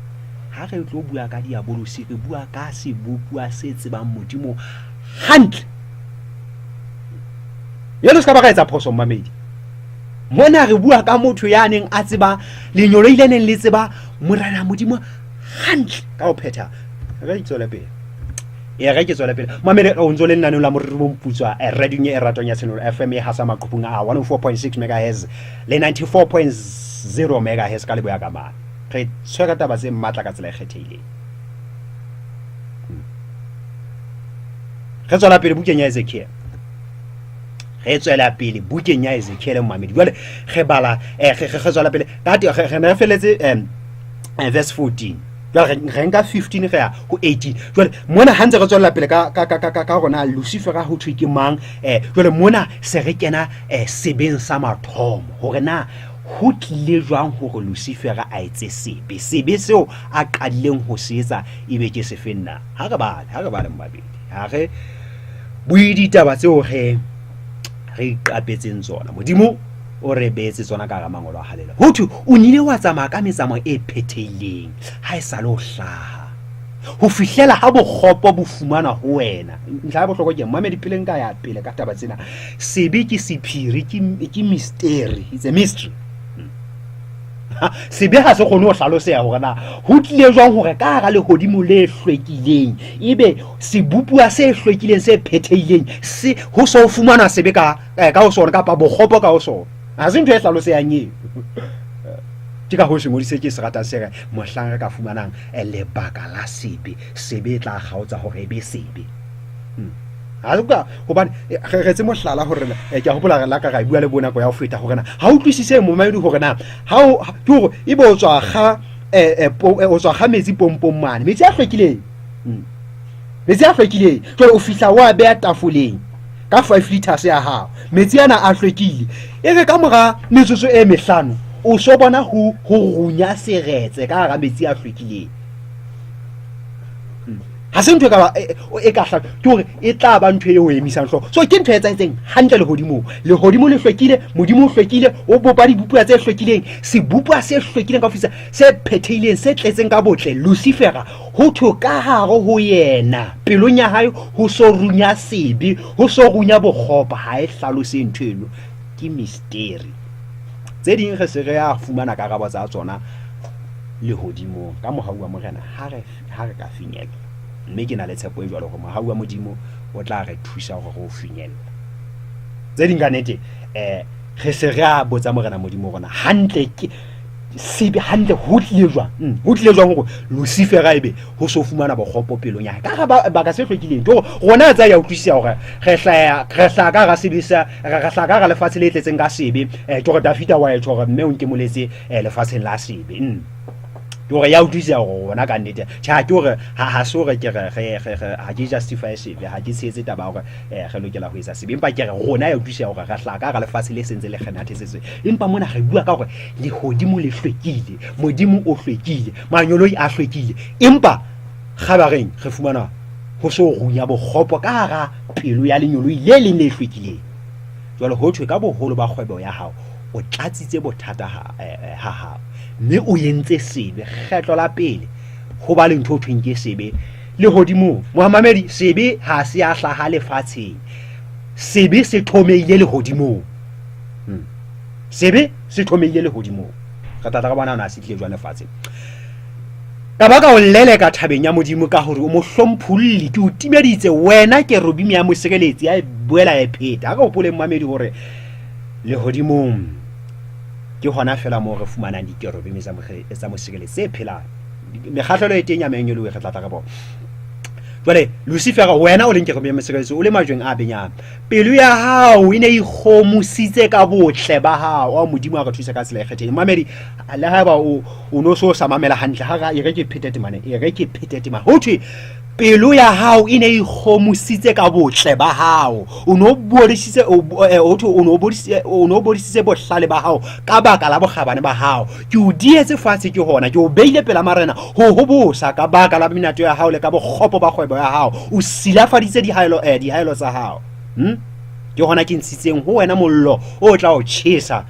Ha re tlo bua ka diabolosi, re bua ka sebopuwa se tsebang Modimo hantle. Jwale se ka ba ra etsa phoso momamedi. Mona re bua ka motho ya neng a tseba lenyoloi le neng le tseba Morena Modimo hantle ka ho phetha. Re tswele pele. E re ke tswele pele. Mamele o ntso le lenaneo la Moriri Moputswa radiong e ratwang ya Tshenolo FM e hasa maqhubung a 104.6 megahertz le 94.0 megahertz ka leboya ka mane. Re tshwere taba tse matla ka tsela e kgethehileng. Re tswela pele bukeng ya Ezekiel. Re tswela pele bukeng ya Ezekiel momamedi. Jwale re bala re tswela pele ka re ne re feletse verse 14. Jwale re nka 15 re ya ho 18. Jwale mona ha ntse re tswela pele ka ka ka ka ka rona Lucifer ho thwe ke mang, jwale mona se re kena sebeng sa mathomo hore na ho tlile jwang hore Lucifer a etse sebe. Sebe seo a qadileng ho se etsa ebe ke sefeng na? Ha re bale, ha re bale momamedi. Ha re bue ditaba tseo re re iqapetseng tsona. Modimo o re beetse tsona ka hara mangolo a halela. Ho thwe o nile wa tsamaya ka metsamao e phethehileng ha e sa le ho hlaha, ho fihlela ha bokgopo bo fumanwa ho wena. Ntlha ya bohlokwa ke momamedi, pele nka ya pele ka taba tsena, sebe ke sephiri, ke mystery, it's a mystery. Sebe ha se kgone ho hlaloseha hore na ho tlile jwang hore ka hara lehodimo le hlwekileng ebe sebopuwa se hlwekileng se phethehileng se ho so fumanwa sebe ka ka ho sona kapa bokgopo ka ho sona. Ha se ntho e hlalosehang eo. Ke ka hoo sengodi se ke se ratang se re mohlang re ka fumanang lebaka la sebe, sebe e tla kgaotsa hore e be sebe. Ha o ka hobane re re tse mohlala hore na ke a hopola re la ka ra e bua le bo nako ya ho feta hore na ha o utlwisise momamedi hore na ha o ke hore ebe o tswa kga o tswa kga metsi pompong mane, metsi a hlwekileng. Metsi a hlwekileng. Jwale o fihla wa beha tafoleng ka 5 liters ya hao. Metsi ana a hlwekile. E re ka mora metsotso e mehlano o so bona ho ho runya seretse ka hara metsi a hlwekileng. Ha se ntho e ka ba e ka hla ke hore e tla ba ntho e o emisang hlooho. So ke ntho e etsahetseng hantle lehodimong. Lehodimo le hlwekile, Modimo o hlwekile, o bopa dibopuwa tse hlwekileng, sebopuwa se hlwekileng ka ho fetisa, se phethehileng, se tletseng ka botle, Lucifera, ho thwe ka hare ho yena, pelong ya hae ho so runya sebe, ho so runya bokgopo. Ha e hlalose ntho eno, ke misteri. Tse ding re se re ya fumana karabo tsa tsona lehodimong ka mohau wa Morena ha re ha re ka finyella. Mme ke na le tshepo e jwalo hore mohau wa Modimo o tla re thusa hore re o finyelle. Tse ding ka nete re se re a botsa Morena Modimo rona hantle ke sebe hantle ho tlile jwang? Ho tlile jwang hore Lucifera ebe ho so fumana bokgopo pelong ya hae? Ka hara baka se hlwekileng. Ke hore rona tsa ya utlwisisa hore re hlaya re hlaha ka hara sebe sa re hlaha ka hara lefatshe le tletseng ka sebe. Ke hore Dafida wa etjho hore mme o nkemoletse lefatsheng la sebe. Ke hore ya utlwisisa hore rona ka nnete tjhe ha ke hore ha ha se hore ke re re re re ha ke justify sebe, ha ke tshehetse taba ya hore re lokela ho etsa sebe, empa ke re rona ya utlwisisa hore re hlaha ka hara lefatshe le sentse le kgenathetse sebe. Empa mona re bua ka hore lehodimo le hlwekile, Modimo o hlwekile, manyoloi a hlwekile, empa kgabareng re fumana ho so runya bokgopo ka hara pelo ya lenyoloi le leng le hlwekileng. Jwale ho thwe ka boholo ba kgwebo ya hao o tlatsitse bothata ha ha hao mme o entse sebe. Kgetlo la pele ho ba le ntho ho thweng ke sebe lehodimong. Mohamamedi, sebe ha se a hlaha lefatsheng, sebe se thomehile lehodimong. Sebe se thomehile lehodimong. Re tla tla re bona na se tlile jwang lefatsheng. Ka ba ka o leleka thabeng ya Modimo ka hore o mo hlompholli, ke o timeditse wena kerubime ya mosireletsi. Ya e boela ya e pheta. Ha re hopoleng mamedi hore lehodimong ke hona fela moo re fumanang dikerubime tsa mosireletsi tse phelang. Mekgahlelo e teng ya mangeloi, re tla tla re bona. Jwale Lucifer, wena o leng kerubime ya mosireletsi, o le majweng a benyang, pelo ya hao e ne e ikgomositse ka botle ba hao. Oh, Modimo a re thuse ka tsela e kgethehileng. Mamedi, le haeba o o no so sa mamela hantle, ha ra e re ke phete temane, e re ke phete temane. Ho thwe pelo ya hao e ne e ikgomositse ka botle ba hao. O no bodisitse, ho thwe o no bodisitse, o no bodisitse bohlale ba hao ka baka la bokgabane ba hao. Ke o dietse fatshe ke hona, ke o beile pela marena ho hobosa ka baka la menato ya hao le ka bokgopo ba kgwebo ya hao. O silafaditse dihaelo tsa hao. Ke hona ke ntshitseng ho wena mollo o tla o tjhesa,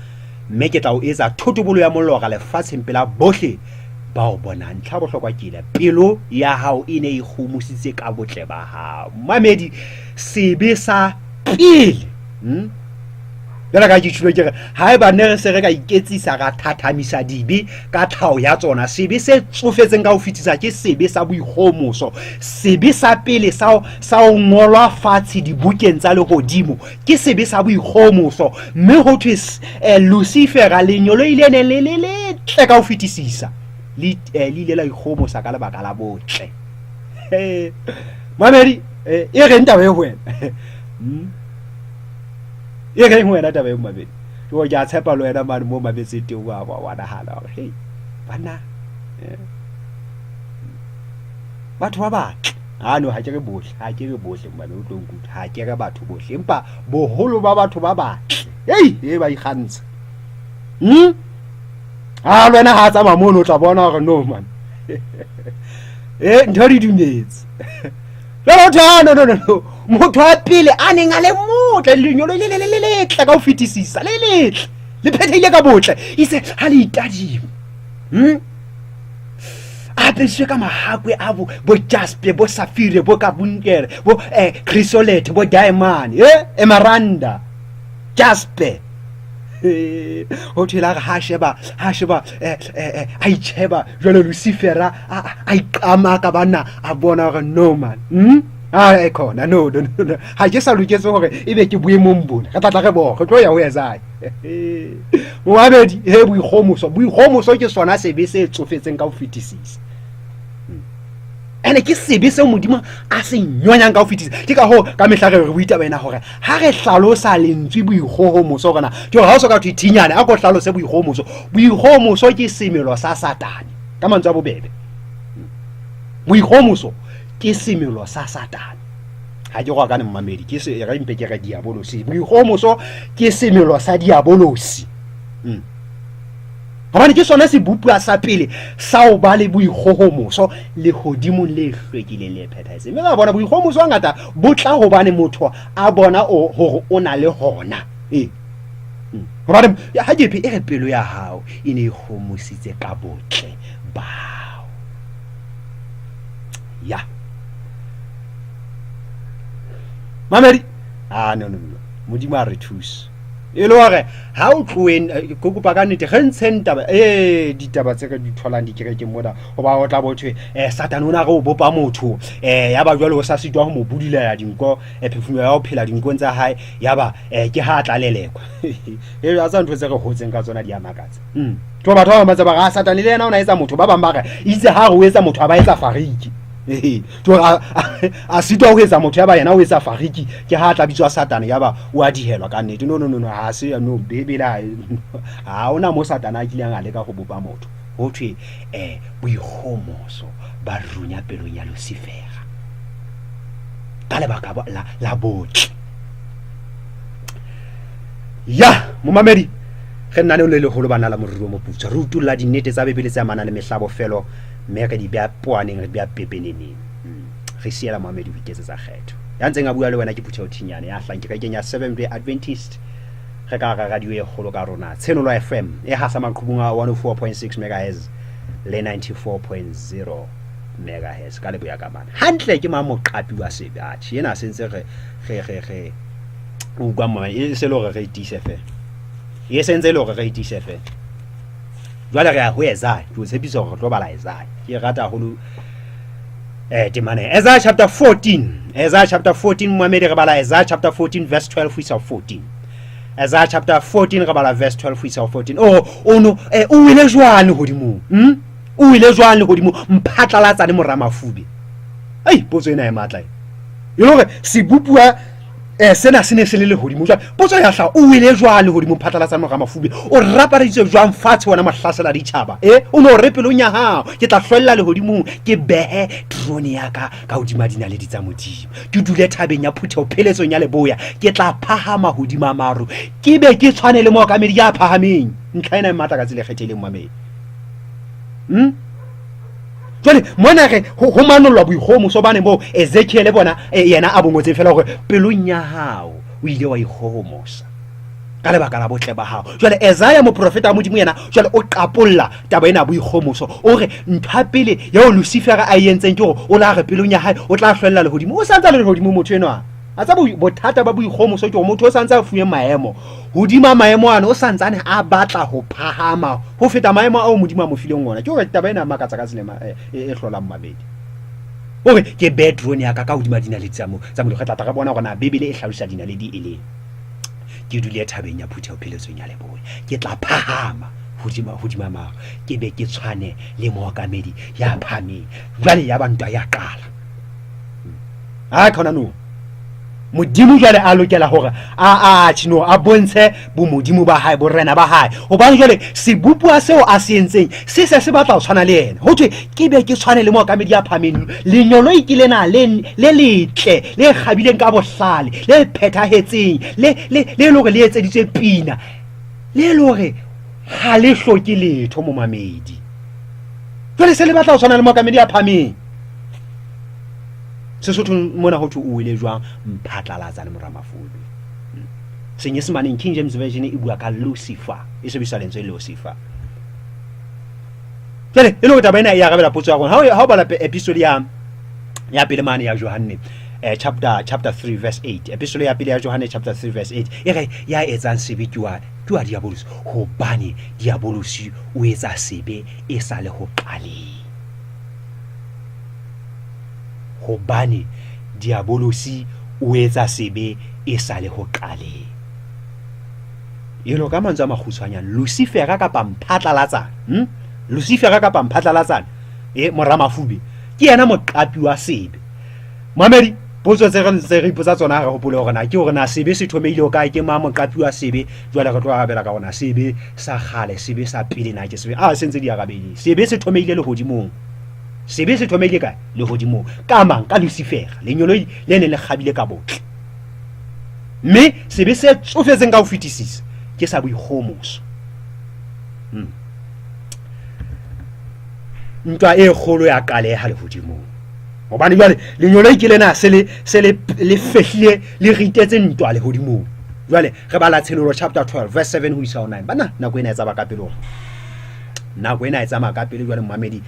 mme ke tla o etsa thotobolo ya molora lefatsheng pela bohle ba o bonang. Ntlha ya bohlokwa ke ena, pelo ya hao e ne e ikgomositse ka botle ba hao. Mamedi, sebe sa pele. Jwale ka ke tjhilo ke re, haeba ne re se re ka iketsisa ra thathamisa dibe ka tlhaho ya tsona, sebe se tsofetseng ka ho fetisa ke sebe sa boikgohomoso. Sebe sa pele sa ho ngolwa fatshe dibukeng tsa lehodimo ke sebe sa boikgohomoso. Mme ho thwe Lucifera, lenyoloi le neng le le letle ka ho fetisisa, le ile la ikgohomosa ka lebaka la botle. Mamedi, e reng taba e ho wena? E reng ho wena taba e mamedi? Ke ke a tshepa le wena mane mo mametseng teng wa wa nahana hore hey banna, batho ba batle. Ha no, ha ke re bohle, ha ke re bohle mane o tlo nkutlwa, ha ke re batho bohle, empa boholo ba batho ba batle. Hey, e ba ikgantsha. Ha le wena ha tsamaya mono o tla bona hore no man. Ntho di dumetse. Jwale ho thwe, ah, no, no, no, no. Motho wa pele a neng a le motle, lenyolo le le le le letle ka ho fetisisa, le letle, le phethehile ka botle, itse ha le itadima. A apesitswe ka mahakwe a bo jaspe, bo safire, bo kabunkere, bo chrysolite, bo diamond, emeranda, jaspe. Ho thwe la re ha sheba, ha sheba, a itjheba jwale Lucifera a iqama ka banna, a bona hore no man. Ah, e khona, no, no, no, no. Ha ke sa loketse hore ebe ke boemong bona. Re tla tla re bo, re tlo ya ho Esaya. Moabedi, he boikgomoso. Boikgomoso ke sona sebe se tsofetseng ka ho fetisisa. Ene ke sebe seo Modimo a se nyonyang ka ho fetisisa. Ke ka hoo ka mehla re re bue taba ena hore ha re hlalosa lentswe boikgohomoso hore na ke hore ha o so ka thwe thinyane a ko hlalose boikgohomoso. Boikgohomoso ke semelo sa Satane ka mantswe a bobebe. Boikgohomoso ke semelo sa Satane. Ha ke rwakane mmamedi, ke se re mpe ke re diabolosi. Boikgohomoso ke semelo sa diabolosi. Hobane ke sona sebopuwa sa pele sa ho ba le boikgohomoso lehodimong le hlwekileng le phethahetseng. Mme ra bona boikgohomoso hangata bo tla hobane motho a bona hore o na le hona. Ee. Hobane ha ke phe e re pelo ya hao e ne e kgomositse ka botle bao. Ya. Mamedi. Ah, no, no, no. Modimo a re thuse. E le hore ha o tloheng, ke kopa ka nnete re ntsheng taba ditaba tse re di tholang dikerekeng mona, hoba o tla bo thwe Satane o na re o bopa motho, ya ba jwale o sa sitwa ho mo budulela dinko, phefumo ya ho phela dinkong tsa hae, ya ba ke ha a tla lelekwa. A tsa ntho tse re hotseng ka tsona di a makatsa. Ke batho ba bang ba tse ba re, Satane le yena o na etsa motho, ba bang ba re itse ha re o etsa motho a ba etsa fariki. Ke hore a sitwa ho etsa motho ya ba yena o etsa fariki, ke ha a tla bitswa Satane ya ba o a dihelwa ka nnete. No, no, no, no, ha se no Bibele ha ha ona mo Satane a kileng a leka ho bopa motho. Ho thwe boikgomoso ba runya pelong ya Lucifera ka lebaka la botle. Ya momamedi, re nna le leholo bana la moriri o moputswa, re utulla dinnete tsa Bibele tse amanang le mehla bofelo, mme re di beha poaneng, re di beha pepeneneng. Re siela moamedi ho iketsetsa kgetho. Ya ntseng a bua le wena ke Phutheho Thinyane ya hlang kerekeng ya Seventh Day Adventist. Re ka hara radio e kgolo ka rona, Tshenolo FM, e hasa maqhubung a 104.6 megahertz le 94.0 megahertz ka leboya ka mane. Hantle ke mang moqapi wa sebe? Atjhe, ena se ntse re re re re utlwa moya, e se le hore re tiise feela. E se ntse le hore re tiise feela. Jwale re ya ho Isaiah. Ke o tshepisa hore re tlo bala Isaiah. Ke rata haholo temana e. Isaiah chapter 14. Isaiah chapter 14, momamedi, re bala Isaiah chapter 14 verse 12 ho isa ho 14. Isaiah chapter 14 re bala verse 12 ho isa ho 14. Oh, o no o wele jwang lehodimong? O wele jwang lehodimong? Mphatlalatsa le mora mafube. Ei, potso ena e matla e. E le hore sebopuwa sena se ne se le lehodimo jwale. Potso ya hlaha, o wele jwang lehodimo phatlalatsa mora mafube? O rapareditswe jwang fatshe wena mohlasela ditjhaba? O no re pelong ya hao, ke tla hlwella lehodimong, ke behe terone ya ka ka hodima dinaledi tsa Modimo. Ke dule thabeng ya phutheho pheletsong ya leboya, ke tla phahama hodima maru, ke be ke tshwane le mookamedi ya phahameng. Ntlha ena e matla ka tsela e kgethehileng, mamedi. Jwale mona re ho manollwa boikgohomoso bane bo Ezekiel bona yena a bo ngotseng fela hore pelong ya hao o ile wa ikgohomosa ka lebaka la botle ba hao. Jwale Isaiah moprofeta wa Modimo yena jwale o qapolla taba ena ya boikgohomoso. O re ntho ya pele eo Lucifer a e entseng ke hore o la re pelong ya hae o tla hlwella lehodimo. O santse a le lehodimo motho enwa. A tsa bothata ba boikgohomoso ke hore motho o santse a fuwe maemo. Hodima maemo ano o santsane a batla ho phahama ho feta maemo ao Modimo a mo fileng ona. Ke hore taba ena e makatsa ka tsela e hlolang mamedi. O re ke behe terone ya ka ka hodima dinaledi tsa Modimo. Re tla tla re bona hore na Bibele e hlalosa dinaledi e leng. Ke dule thabeng ya phutheho pheletsong ya leboya. Ke tla phahama hodima maru, ke be ke tshwane le mookamedi ya phahameng. Jwale ya ba ntwa ya qala. Ha khona no. Modimo jwale a lokela hore a tjhe a bontshe bomodimo ba hae, borena ba hae. Hobane jwale sebopuwa seo a se entseng se se se batla ho tshwana le yena. Ho thwe ke be ke tshwane le mookamedi ya phahameng. Lenyoloi ke lena le letle, le kgabileng ka bohlale, le phethahetseng, le le hore le etseditswe pina, le le hore ha le hloke letho momamedi. Jwale se le batla ho tshwana le mookamedi ya phahameng. Sesothong mona ho thwe o wele jwang mphatlalatsa le mora mafube. Senyesemaneng King James Version e bua ka Lucifer, e sebedisa lentswe Lucifer. Jwale e le hore taba ena e arabela potso ya rona. Ha o bala episode ya pele mane ya Johanne, chapter 3 verse 8. Episode ya pele ya Johanne chapter 3 verse 8 e re ya etsang sebe ke Ke wa diabolosi hobane diabolosi o etsa sebe e sa le ho qaleng. Hobane diabolosi o etsa sebe e sa le ho qaleng. Eno ka mantswe a makgutshwanyane, Lucifera kapa Mphatlalatsane, Lucifera kapa Mphatlalatsane, e mora Mafube, ke yena moqapi wa sebe. Mamedi, potso tse re ntse re ipotsa tsona ha re hopole hore na ke hore na sebe se thomehile ho kae, ke mang moqapi wa sebe. Jwale re tlo arabela ka hore na sebe sa kgale, sebe sa pele na ke sebe. A se ntse di arabehile. Sebe se thomehile lehodimong. Sebe se thomehile kae? Lehodimong. Ka mang? Ka Lucifera, lengeloi le neng le kgabile ka botle. Mme sebe se tsofetseng ka ho fetisisa ke sa boikgohomoso. Ntwa e kgolo ya qaleha lehodimong. Hobane jwale lengeloi ke lena se le se le le fehlile le ritetse ntwa lehodimong. Jwale re bala Tshenolo chapter 12 verse 7 ho isa ho 9. Banna nako ena e tsamaya ka pele hore. Nako ena e tsamaya ka pele jwale momamedi.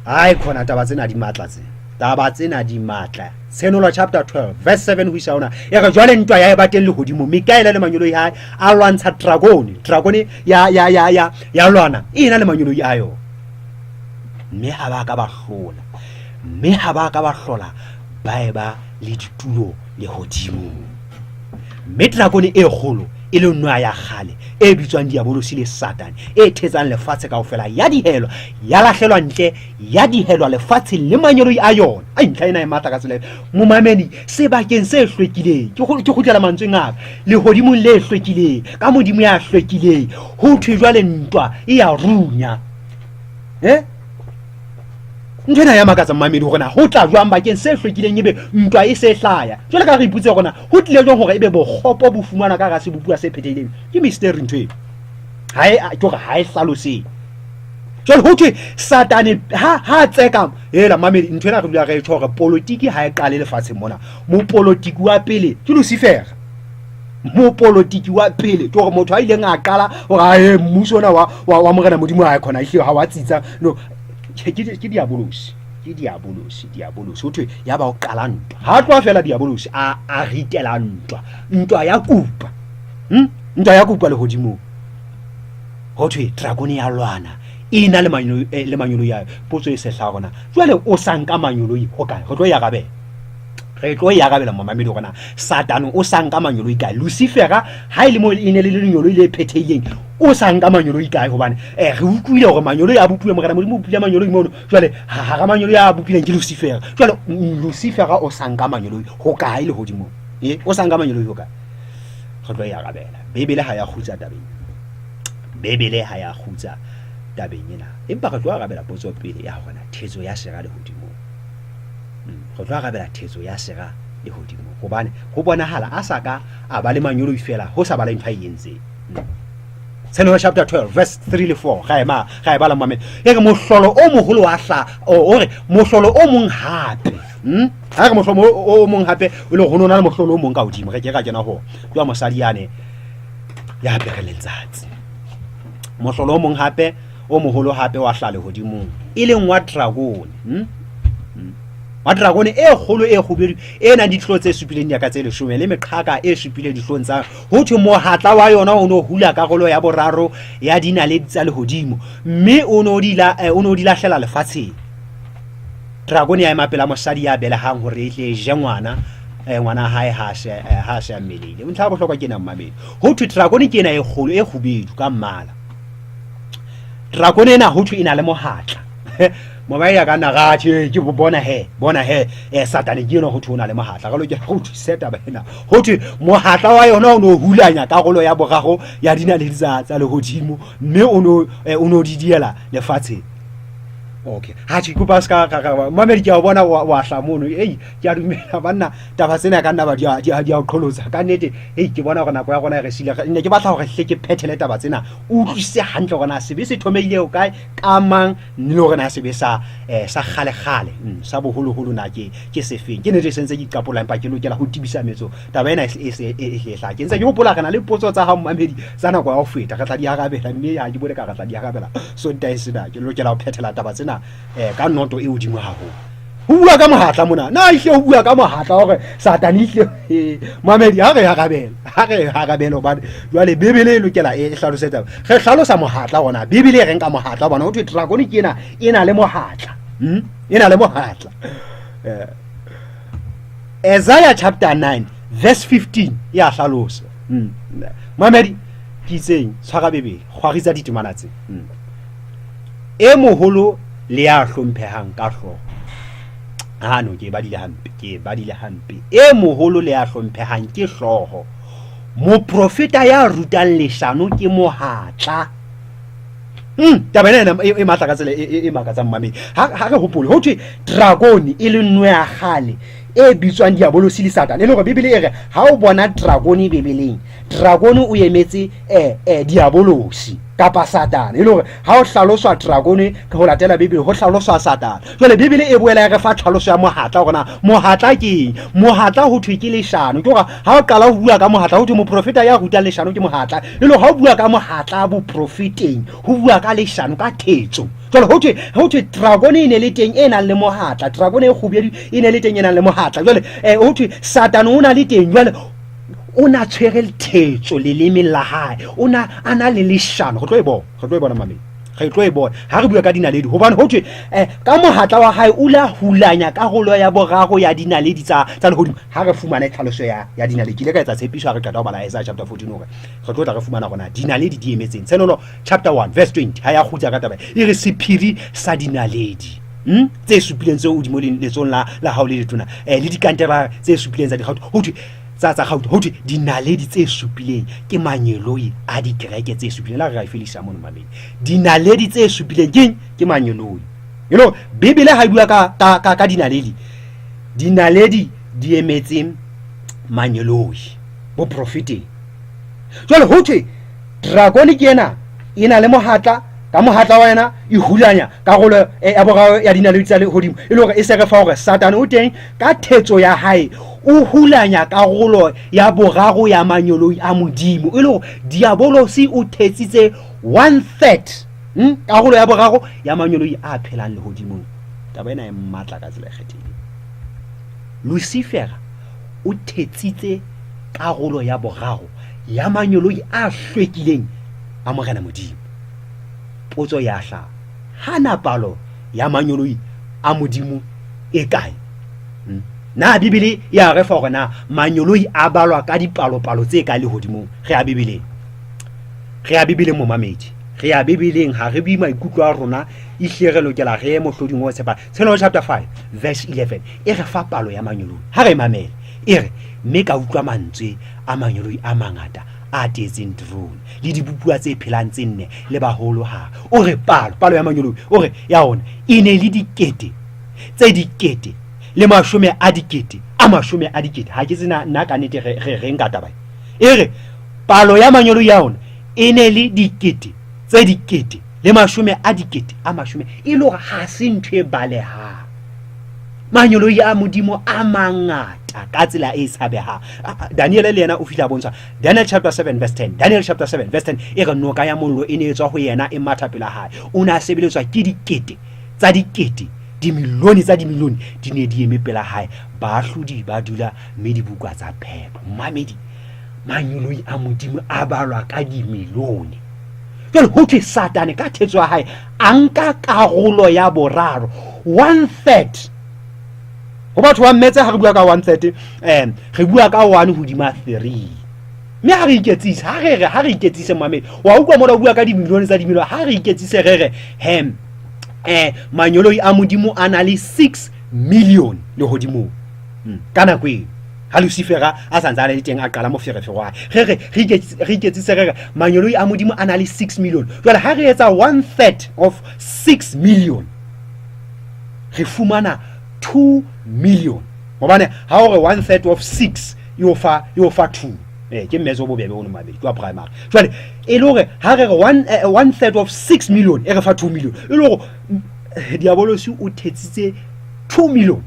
Ai khona taba tsena di matla tse. Taba tsena di matla. Tshenolo chapter 12 verse 7 ho isa ho 9. E re jwale ntwa ya eba teng lehodimong. Mikaele le mangeloi a hae a lwantsha dragone. Dragone ya ya ya ya ya lwana e ena le mangeloi a yona. Mme ha ba ka ba hlola. Mme ha ba ka ba hlola ba eba le ditulo lehodimong. Mme drakone e kgolo, e leng noha ya kgale, e bitswang Diabolosi le Satane, e thetsang lefatshe kaofela, ya dihelwa, ya lahlelwa ntle, ya dihelwa lefatsheng le mangeloi a yona. Ai, ntlha ena e matla ka tsela e. Momamedi, sebakeng se hlwekileng, ke kgutlela mantsweng a ka, lehodimong le hlwekileng, ka Modimo ya hlwekileng, ho thwe jwale ntwa e ya runya. Ntho ena ya makatsa mmamedi hore na ho tla jwang bakeng se hlwekileng ebe ntwa e se hlaya. Jwale ka re ipotse hore na ho tlile jwang hore ebe bokgopo bo fumanwa ka hara sebopuwa se phethehileng. Ke mystery ntho eo. Ha e, ke hore ha e hlaloseng. Jwale ho thwe Satane ha ha tseka hela mmamedi ntho ena re dula re e tjho hore politiki ha e qale lefatsheng mona. Mopolotiki wa pele ke Lucifer. Mopolotiki wa pele ke hore motho a ileng a qala hore a e mmuso ona wa wa Morena Modimo ha e khona ehlile ha wa tsitsa. No, ke ke diabolosi, ke diabolosi, diabolosi. Ho thwe ya ba o qala ntwa. Ha tloha fela diabolosi a a ritela ntwa. Ntwa ya kupa. Ntwa ya kupa lehodimong. Ho thwe dragone ya lwana e na le manyolo, le manyoloi a. Potso e sehla rona. Jwale o sa nka manyoloi ho kae? Re tlo e arabela. Re tlo e arabela momamedi hore na Satane o sa nka manyoloi kae. Lucifera ha e le mo e ne le lenyoloi le phethehileng, o sa nka manyoloi kae? Hobane re utlwile hore manyoloi a bopuwe, Morena Modimo o bopile manyoloi mono. Jwale hara manyoloi a bopileng ke Lucifera. Jwale Lucifera o sa nka manyoloi ho kae lehodimong? O sa nka manyoloi ho kae? Re tlo e arabela. Bibele ha ya kgutsa tabeng. Bibele ha ya kgutsa tabeng ena. Empa re tlo arabela potso pele ya hore na thetso ya sera lehodimong. Re tlo arabela thetso ya sera lehodimong hobane ho bonahala a sa ka a ba le manyoloi fela ho sa ba le ntho a e entseng. Tshenolo chapter 12 verse 3 le 4 ga ema ga e bala mamela e re mohlolo o moholo wa hla o re mohlolo o mong hape. Ha re mohlolo o mong hape o le ho nona le mohlolo o mong ka hodimo re ke ra kena ho ke wa mosadi yane ya apere letsatsi. Mohlolo o mong hape o moholo hape wa hla lehodimong e leng wa dragone. Wa dragone e kgolo e kgubedu e nang dihlooho tse supileng diaka tse leshome le meqhaka e supileng dihloohong tsa ho thwe mohatla wa yona o no hula karolo ya boraro ya dinaledi tsa lehodimo mme o no di la, o no di lahlela lefatsheng. Dragone ya ema pela mosadi ya belehang hore e tle e je ngwana, ngwana hae ha se, ha se a mmelehile. Ntlha ya bohlokwa ke ena mmamedi. Ho thwe dragone ke ena e kgolo e kgubedu ka mmala. Dragone ena ho thwe e na le mohatla. Moba ya ka nna ra tjhe ke bona he, bona he, Satane ke ena ho thwe o na le mohatla. Re lokela ho thuse taba ena. Ho thwe mohatla wa yona o no hulanya karolo ya boraro ya dinaledi tsa tsa lehodimo mme o no, o no di diela lefatsheng. Okay. Ha tjhe kopa ska ka ka mamedi ke a bona wa wa hla mono. Ei, ke a dumela banna taba tsena ka nna ba di di di a qholotsa. Ka nnete, ei ke bona hore nako ya rona e re sile. Ne ke batla hore hle ke phethele taba tsena. O utlwisise hantle hore na sebe se thomehile ho kae, ka mang, le hore na sebe sa sa kgale kgale, sa boholoholo na ke ke sefeng. Ke nnete se ntse ke iqapola empa ke lokela ho tebisa metso. Taba ena e se e e hlaha. Ke ntse ke hopola re na le potso tsa hao mmamedi tsa nako ya ho feta. Re tla di arabela mme ha ke bone ka re tla di arabela Sontaha sena. Ke lokela ho phethela taba tsena ka noto e hodimo haholo. Ho bua ka mohatla mona. Na ehlile ho bua ka mohatla hore Satane ehlile mamedi ha re arabela, ha re arabela hobane jwale Bibele e lokela e hlalosetsa. Re hlalosa mohatla hona. Bibele e reng ka mohatla hobane ho thwe dragon ke ena e na le mohatla. E na le mohatla. Isaiah chapter 9 verse 15 ya hlalosa. Mamedi ke itseng tshwara Bibele, kgwaritsa ditemana tse. E moholo le ya hlomphehang ka hlooho. Ah no, ke badile hampe, ke badile hampe. E moholo le ya hlomphehang ke hlooho. Moprofeta ya rutang leshano ke mohatla. Taba ena e matla ka tsela e makatsang mamedi. Ha re hopole ho thwe dragone e le nngwe ya kgale e bitswang diabolosi le Satane. E le hore Bibele e re ha o bona dragone Bibeleng, dragone o emetse diabolosi kapa Satane. E le hore ha o hlaloswa dragone ho latela Bibele ho hlaloswa Satane. Jwale Bibele e boela e re fa tlhaloso ya mohatla hore na mohatla ke eng. Mohatla ho thwe ke leshano. Ke hore ha o qala ho bua ka mohatla ho thwe moprofeta ya rutang leshano ke mohatla. E le hore ha o bua ka mohatla boprofeteng ho bua ka leshano, ka thetso. Jwale ho thwe dragone e ne le teng e nang le mohatla. Dragone e kgubedu e ne le teng e nang le mohatla. Jwale ho thwe Satane o na le teng. Jwale o na tshwere thetso lelemeng la hae, o na a na le leshano. Re tlo e bona, re tlo e bona mamedi, re tlo e bona ha re bua ka dinaledi, hobane ho thwe ka mohatla wa hae o la hulanya karolo ya boraro ya dinaledi tsa lehodimo. Ha re fumane tlhaloso ya dinaledi, ke ile ka etsa tshepiso ha re qeta ho bala Isaiah chapter 14 hore re tlo tla re fumana hore na dinaledi di emetseng. Tshenolo chapter 1 verse 20 ha ya kgutsa ka taba e re sephiri sa dinaledi tse supileng tse hodimo letsong la hao le letona, le dikantera tse supileng tsa dikgauta, ho thwe tsa kgauta, ho thwe dinaledi tse supileng ke mangeloi a dikereke tse supileng. La re ra e felisa mono mamedi. Dinaledi tse supileng keng? Ke mangeloi. You know, Bibele ha e bua ka dinaledi, dinaledi di emetse mangeloi boprofeteng. Jwale ho thwe dragone ke ena e na le mohatla, ka mohatla wa yona e hulanya karolo ya boraro ya dinaledi tsa lehodimo, e le hore e se re fa hore Satane o teng ka thetso ya hae o hulanya karolo ya boraro ya mangeloi a Modimo, e le hore diabolosi o thetsitse 1/3, karolo ya boraro ya mangeloi a phelang lehodimong. Taba ena e matla ka tsela e kgethehileng. Lucifer o thetsitse karolo ya boraro ya mangeloi a hlwekileng a Morena Modimo. Potso ya hlaha, hana palo ya mangeloi a Modimo e kae? Na Bibele ya re fa hore na mangeloi a balwa ka dipalopalo tse kae lehodimong? Re ya Bibeleng, re ya Bibeleng momamedi, re ya Bibeleng. Ha re bue maikutlo a rona, ehlile re lokela re ye mohloding o tshepang. Tshenolo chapter 5 verse 11 e re fa palo ya mangeloi. Ha re mamele, e re mme ka utlwa mantswe a mangeloi a mangata a teetseng terone le dibopuwa tse phelang tse nne le baholo. Ha o re palo ya mangeloi, o re ya ona e ne le dikete tse dikete le mashome a dikete a mashome a dikete. Ha ke tsena nna ka nnete re reng ka taba e re palo ya mangeloi ya ona e ne le dikete tse dikete le mashome a dikete a mashome, e le hore ha se ntho e balehang. Mangeloi a Modimo a mangata ka tsela e tshabehang. Daniel le yena o fihla bontsha Daniel chapter 7 verse 10. Daniel chapter 7 verse 10 e re noka ya mollo e ne e tswa ho yena e matha pela hae. O ne a sebeletswa ke dikete tsa dikete, dimilione tsa dimilione di ne di eme pela hae. Baahlodi ba dula mme dibuka tsa phepo. Mamedi, mangeloi a Modimo a balwa ka dimilione. Jwale ho thwe Satane ka thetso ya hae a nka karolo ya boraro, 1/3. Ho batho ba mmetse ha re bua ka 1/3, re bua ka 1 hodima 3. Mme ha re iketsise, ha re re, ha re iketsise mamedi, wa utlwa mona o bua ka dimilione tsa dimilione, ha re iketsise re re, mangeloi a Modimo a na le 6 million lehodimong. Ka nako eo ha Lucifera a sa ntse a le teng a qala moferefere wa hae, re re, re iketsise re re mangeloi a Modimo a na le 6 million. Jwale ha re etsa 1/3 of 6 million re fumana 2 million, hobane ha o re 1/3 of 6 e o fa 2. Ke mmetso o bobebe ono mabedi, ke wa primary. Jwale e le hore ha re re 1/3 of 6 million e re fa 2 million, e le hore diabolosi o thetsitse 2 million.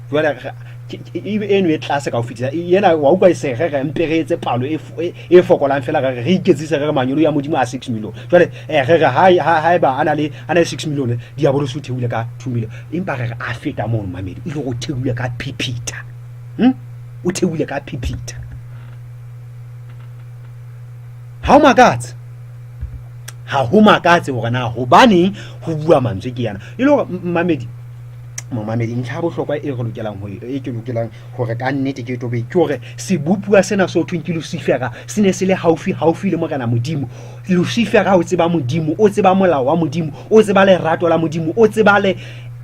Jwale Eno e tlase ka ho fetisa yena, wa utlwa, e se re re mpe re etse palo e fokolang fela, re re iketsise, re re manyolo ya Modimo a 6 million. Jwale re re haeba a na le 6 million, diabolosi o theohile ka 2 million, empa re re a feta mono, mamedi, e le hore o theohile ka phiphitha. O theohile ka phiphitha. Ha o makatse, ha ho makatse hore na hobaneng ho bua mantswe ke yana, e le hore mmamedi, momamedi, ntlha ya bohlokwa e re lokelang ho e ke lokelang hore ka nnete ke tobe ke hore sebopuwa sena se ho thweng ke Lucifera se ne se le haufi haufi le Morena Modimo. Lucifera o tseba Modimo, o tseba molao wa Modimo, o tseba lerato la Modimo, o tseba le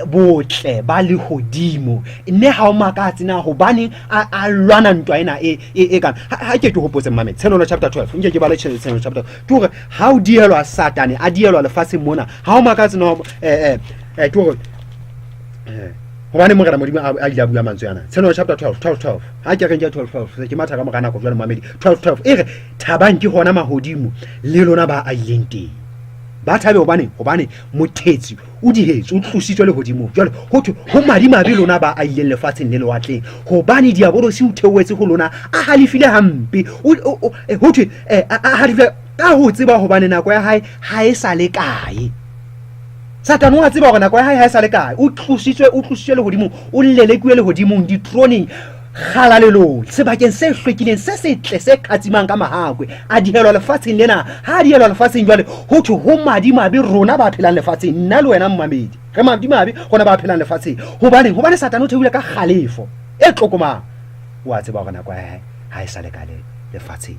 botle ba lehodimo, mme ha o makatse na hobaneng a lwana ntwa ena e kana. Ha ke ke hopotse, mmamedi, Tshenolo chapter 12, nke ke bale Tshenolo chapter, ke hore ha o dielwa Satane a dielwa lefatsheng mona, ha o makatse no ke hore hobane Morena Modimo a ile a bua mantswe ana. Tshenolo chapter 12, 12 12, ha ke reng ke 12 12, se ke matha ka mora nako jwale, mamedi. 12 12 e re, thabang ke hona mahodimo le lona ba aileng teng, ba thabe. Hobane mothetsi o dihetswe, o tlositswe lehodimong. Jwale ho thwe ho madimabe lona ba aileng lefatsheng le lewatleng, hobane diabolosi o theohetse ho lona a halefile hampe. Ho thwe a halefile ka ho tseba hobane nako ya hae ha e sa le kae. Satane o a tseba hore nako ya hae ha e sa le kae. O tlositswe lehodimong, o lelekuwe lehodimong, ditroneng, kgalalelong, sebakeng se hlwekileng, se setle, se qhatsimang ka mahakwe, a dihelwa lefatsheng lena. Ha a dihelwa lefatsheng jwale, ho thwe ho madimabe rona ba phelang lefatsheng, nna le wena mmamedi, re madimabe rona ba phelang lefatsheng. Hobaneng? Hobane Satane o theohile ka kgalefo e tlokomang, o a tseba hore nako ya hae ha e sa le kae lefatsheng.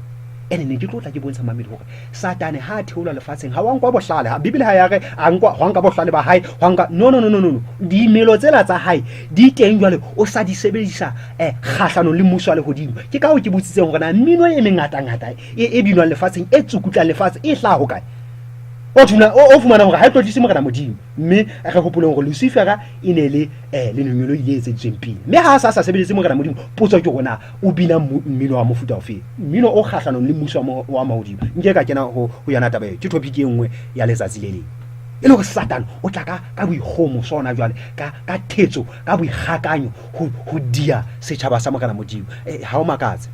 Ene ne ke tlo tla ke bontsha mamedi hore Satane ha a theolwa lefatsheng, ha wa nkwa bohlale. Ha Bibele ha ya re a nkwa, hwa nka bohlale ba hae, hwa nka, no no no no no. Dimelo tsela tsa hae di teng jwale, o sa di sebedisa kgahlanong le mmuso wa lehodimo. Ke ka hoo ke botsitseng hore na mmino e mengatangata e binwang lefatsheng, e tsukutlang lefatshe, e hlaha hokae? O thuna o fumana hore ha e tlotlise Morena Modimo. Mme re hopoleng hore Lucifera e ne le lenonyoloi le etseditsweng pina, mme ha a sa sa sebeletse Morena Modimo, potso ke hore na o bina mmino wa mofuta ofe, mmino o kgahlanong le mmuso wa mahodimo. Nke ka kena ho yona taba eo, ke topic e nngwe ya letsatsi le leng. E le hore Satane o tla ka boikgomoso hona jwale, ka thetso, ka boikgakanyo ho dia setjhaba sa Morena Modimo. Ha o makatse.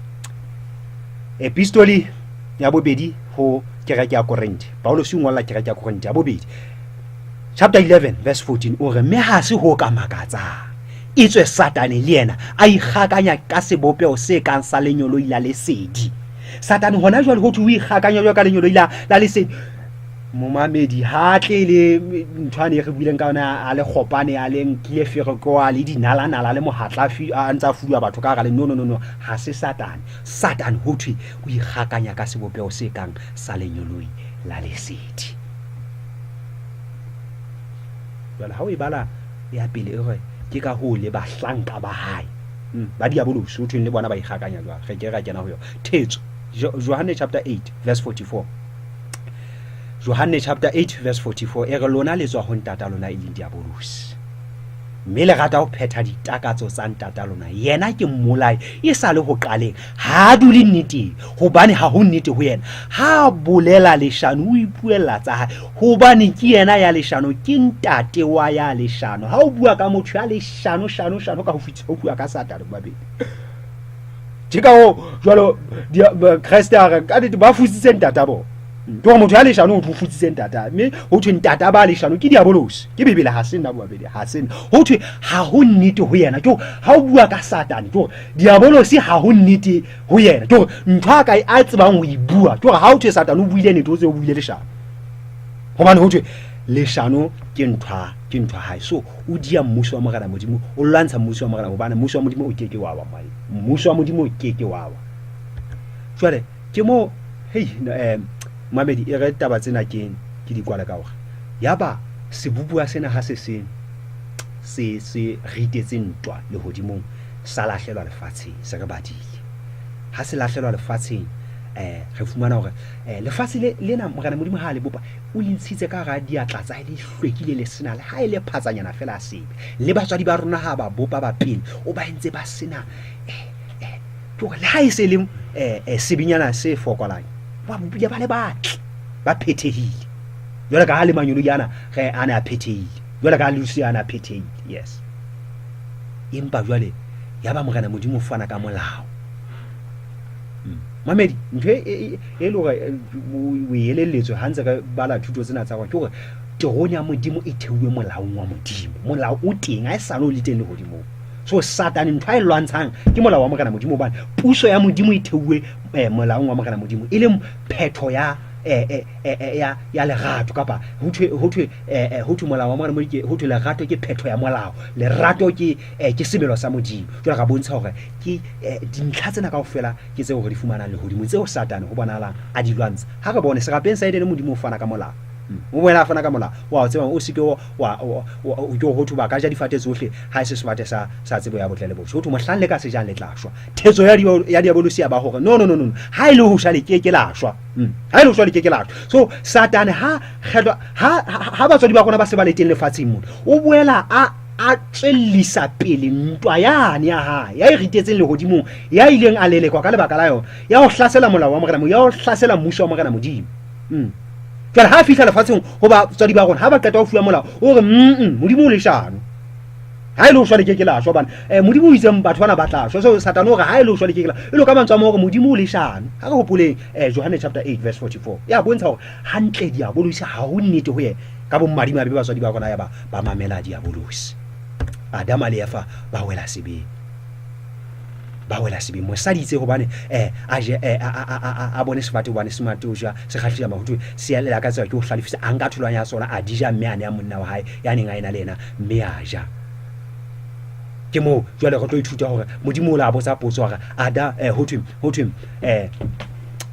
Epistoli ya bobedi ho kereke ya Korinthe, Paulus o ngolla kereke ya Korinthe ya bobedi, chapter 11 verse 14, o re, mme ha se ho ka makatsang, etswe Satane le yena a ikgakanya ka sebopeho se kang sa lenyoloi la lesedi. Satane hona jwale ho thwe o ikgakanya jwalo ka lenyoloi la lesedi. Momamedi, ha tle le ntho ane e re buileng ka yona, a le kgopane, a le nkile ferekoa le dinalanala le mohatlafi a ntse a fuduwa batho ka hara le, no no no no, ha se Satane. Satane ho thwe o ikgakanya ka sebopeho se kang sa lenyoloi la lesedi. Jwale ha o e bala ya pele e re ke ka hoo le bahlanka ba hae ba diabolosi ho thweng le bona ba ikgakanya jwalo. Re ke ra kena ho yona. Thetso, Johanne chapter 8 verse 44. Johanne chapter 8 verse 44 e re, lona le tswa ho ntata lona e leng diabolosi, mme le rata ho phetha ditakatso tsa ntata lona. Yena ke mmolai e sa le ho qaleng, ha a dule nneteng, hobane ha ho nnete ho yena. Ha a bolela leshano, o ipuella tsa hae, hobane ke yena ya leshano, ke ntate wa ya leshano. Ha o bua ka motho ya leshano, shano, shano ka ho fetisa, o bua ka Satane babedi. Ke ka hoo jwalo Kreste a re ka nnete ba futsitse ntata bona. Ke hore motho ya leshano o futsitse ntata, mme ho thwe ntata ba leshano ke diabolosi, ke Bibele, ha se nna bobedi, ha se nna. Ho thwe ha ho nnete ho yena, ke hore ha o bua ka Satane, ke hore diabolosi ha ho nnete ho yena, ke hore ntho a ka a tsebang ho e bua, ke hore ha o thwe Satane o buile nnete, o tse o buile leshano, hobane ho thwe leshano ke ntho hae. So o dia mmuso wa Morena Modimo, o lwantsha mmuso wa Morena, hobane mmuso wa Modimo o ke ke wa wa, mmuso wa Modimo o ke ke wa wa. Jwale ke mo, hei, mamedi, e re taba tsena ke di kwale ka hore yaba sebopuwa sena ha se se se se ritetse ntwa lehodimong, sa lahlelwa lefatsheng, se re badile. Ha se lahlelwa lefatsheng, re fumana hore lefatshe lena Morena Modimo ha a le bopa, o le ntshitse ka hara diatla tsa hae le hlwekile, le sena le ha e le phatsanyana fela ya sebe. Le batswadi ba rona ha ba bopa ba pele, o ba entse ba sena ke hore le ha e se le sebenyana se fokolang, ba bopile ba le batle, ba phethehile. Jwale ka ha le manyoloi ana re a ne a phethehile, jwale ka ha Lucy a ne a phethehile, yes. Empa jwale Yaba Morena Modimo o fana ka molao. Mamedi, ntho e e le hore o e elelletswe ha ntse re bala thuto tsena tsa rona ke hore terone ya Modimo e theuwe molaong wa Modimo. Molao o teng, ha e sale o le teng lehodimong. So Satane ntho a e lwantshang ke molao wa Morena Modimo hobane puso ya Modimo e theuwe molaong wa Morena Modimo, e leng phetho ya ya ya lerato kapa ho thwe ho thwe ho thwe molao wa Morena Modimo ke ho thwe lerato ke phetho ya molao. Lerato ke ke semelo sa Modimo. Jwale ra bontsha hore ke dintlha tsena kaofela ke tseo re di fumanang lehodimong tseo Satane ho bonahalang a di lwantsha. Ha re bone serapeng sa Edene Modimo o fana ka molao. O boela a fana ka molao. Wa o tseba o se ke wa ke ho thwe ba ka ja difate tsohle ha e se sefate sa sa tsebo ya botle le bobe. Ho thwe mohlang le ka se jang le tla shwa. Thetso ya ya diabolosi ya ba hore no no no no ha e le ho sha le ke ke la shwa. Ha e le ho shwa le ke ke la shwa. So Satane ha kgetwa ha ha batswadi ba rona ba se ba le teng lefatsheng mona, o boela a a tswellisa pele ntwa yane ya hae ya e ritetseng lehodimong ya ileng a lelekwa ka lebaka la yona ya ho hlasela molao wa Morena ya ho hlasela mmuso wa Morena Modimo. Jwale ha a fihla lefatsheng ho batswadi ba rona ha ba qeta ho fuwa molao o re Modimo o leshano. Ha e le ho shwa le ke ke la shwa hobane Modimo o itseng batho bana ba tla shwa. So Satane o re ha e le ho shwa le ke ke la e lo ka mantswe a mang hore Modimo o leshano. Ha re hopoleng Johanne chapter 8 verse 44 ya bontsha hore hantle diabolosi ha ho nnete ho yena. Ka bommadimabe batswadi ba rona ya ba ba mamela diabolosi. Adama le Eva ba wela sebeng. Ba wela sebeng. Mosadi itse hobane a je a bone sefate hobane se monate ho ja, se kgahlisa mahlo, ho thwe se a lakatseha ke ho hlalefisa, a nka tholwana ya sona a di ja mme a nea monna wa hae ya neng a ena le yena mme a ja. Ke moo jwale re tlo ithuta hore Modimo o la botsa potso hore Ada ho thwe ho thwe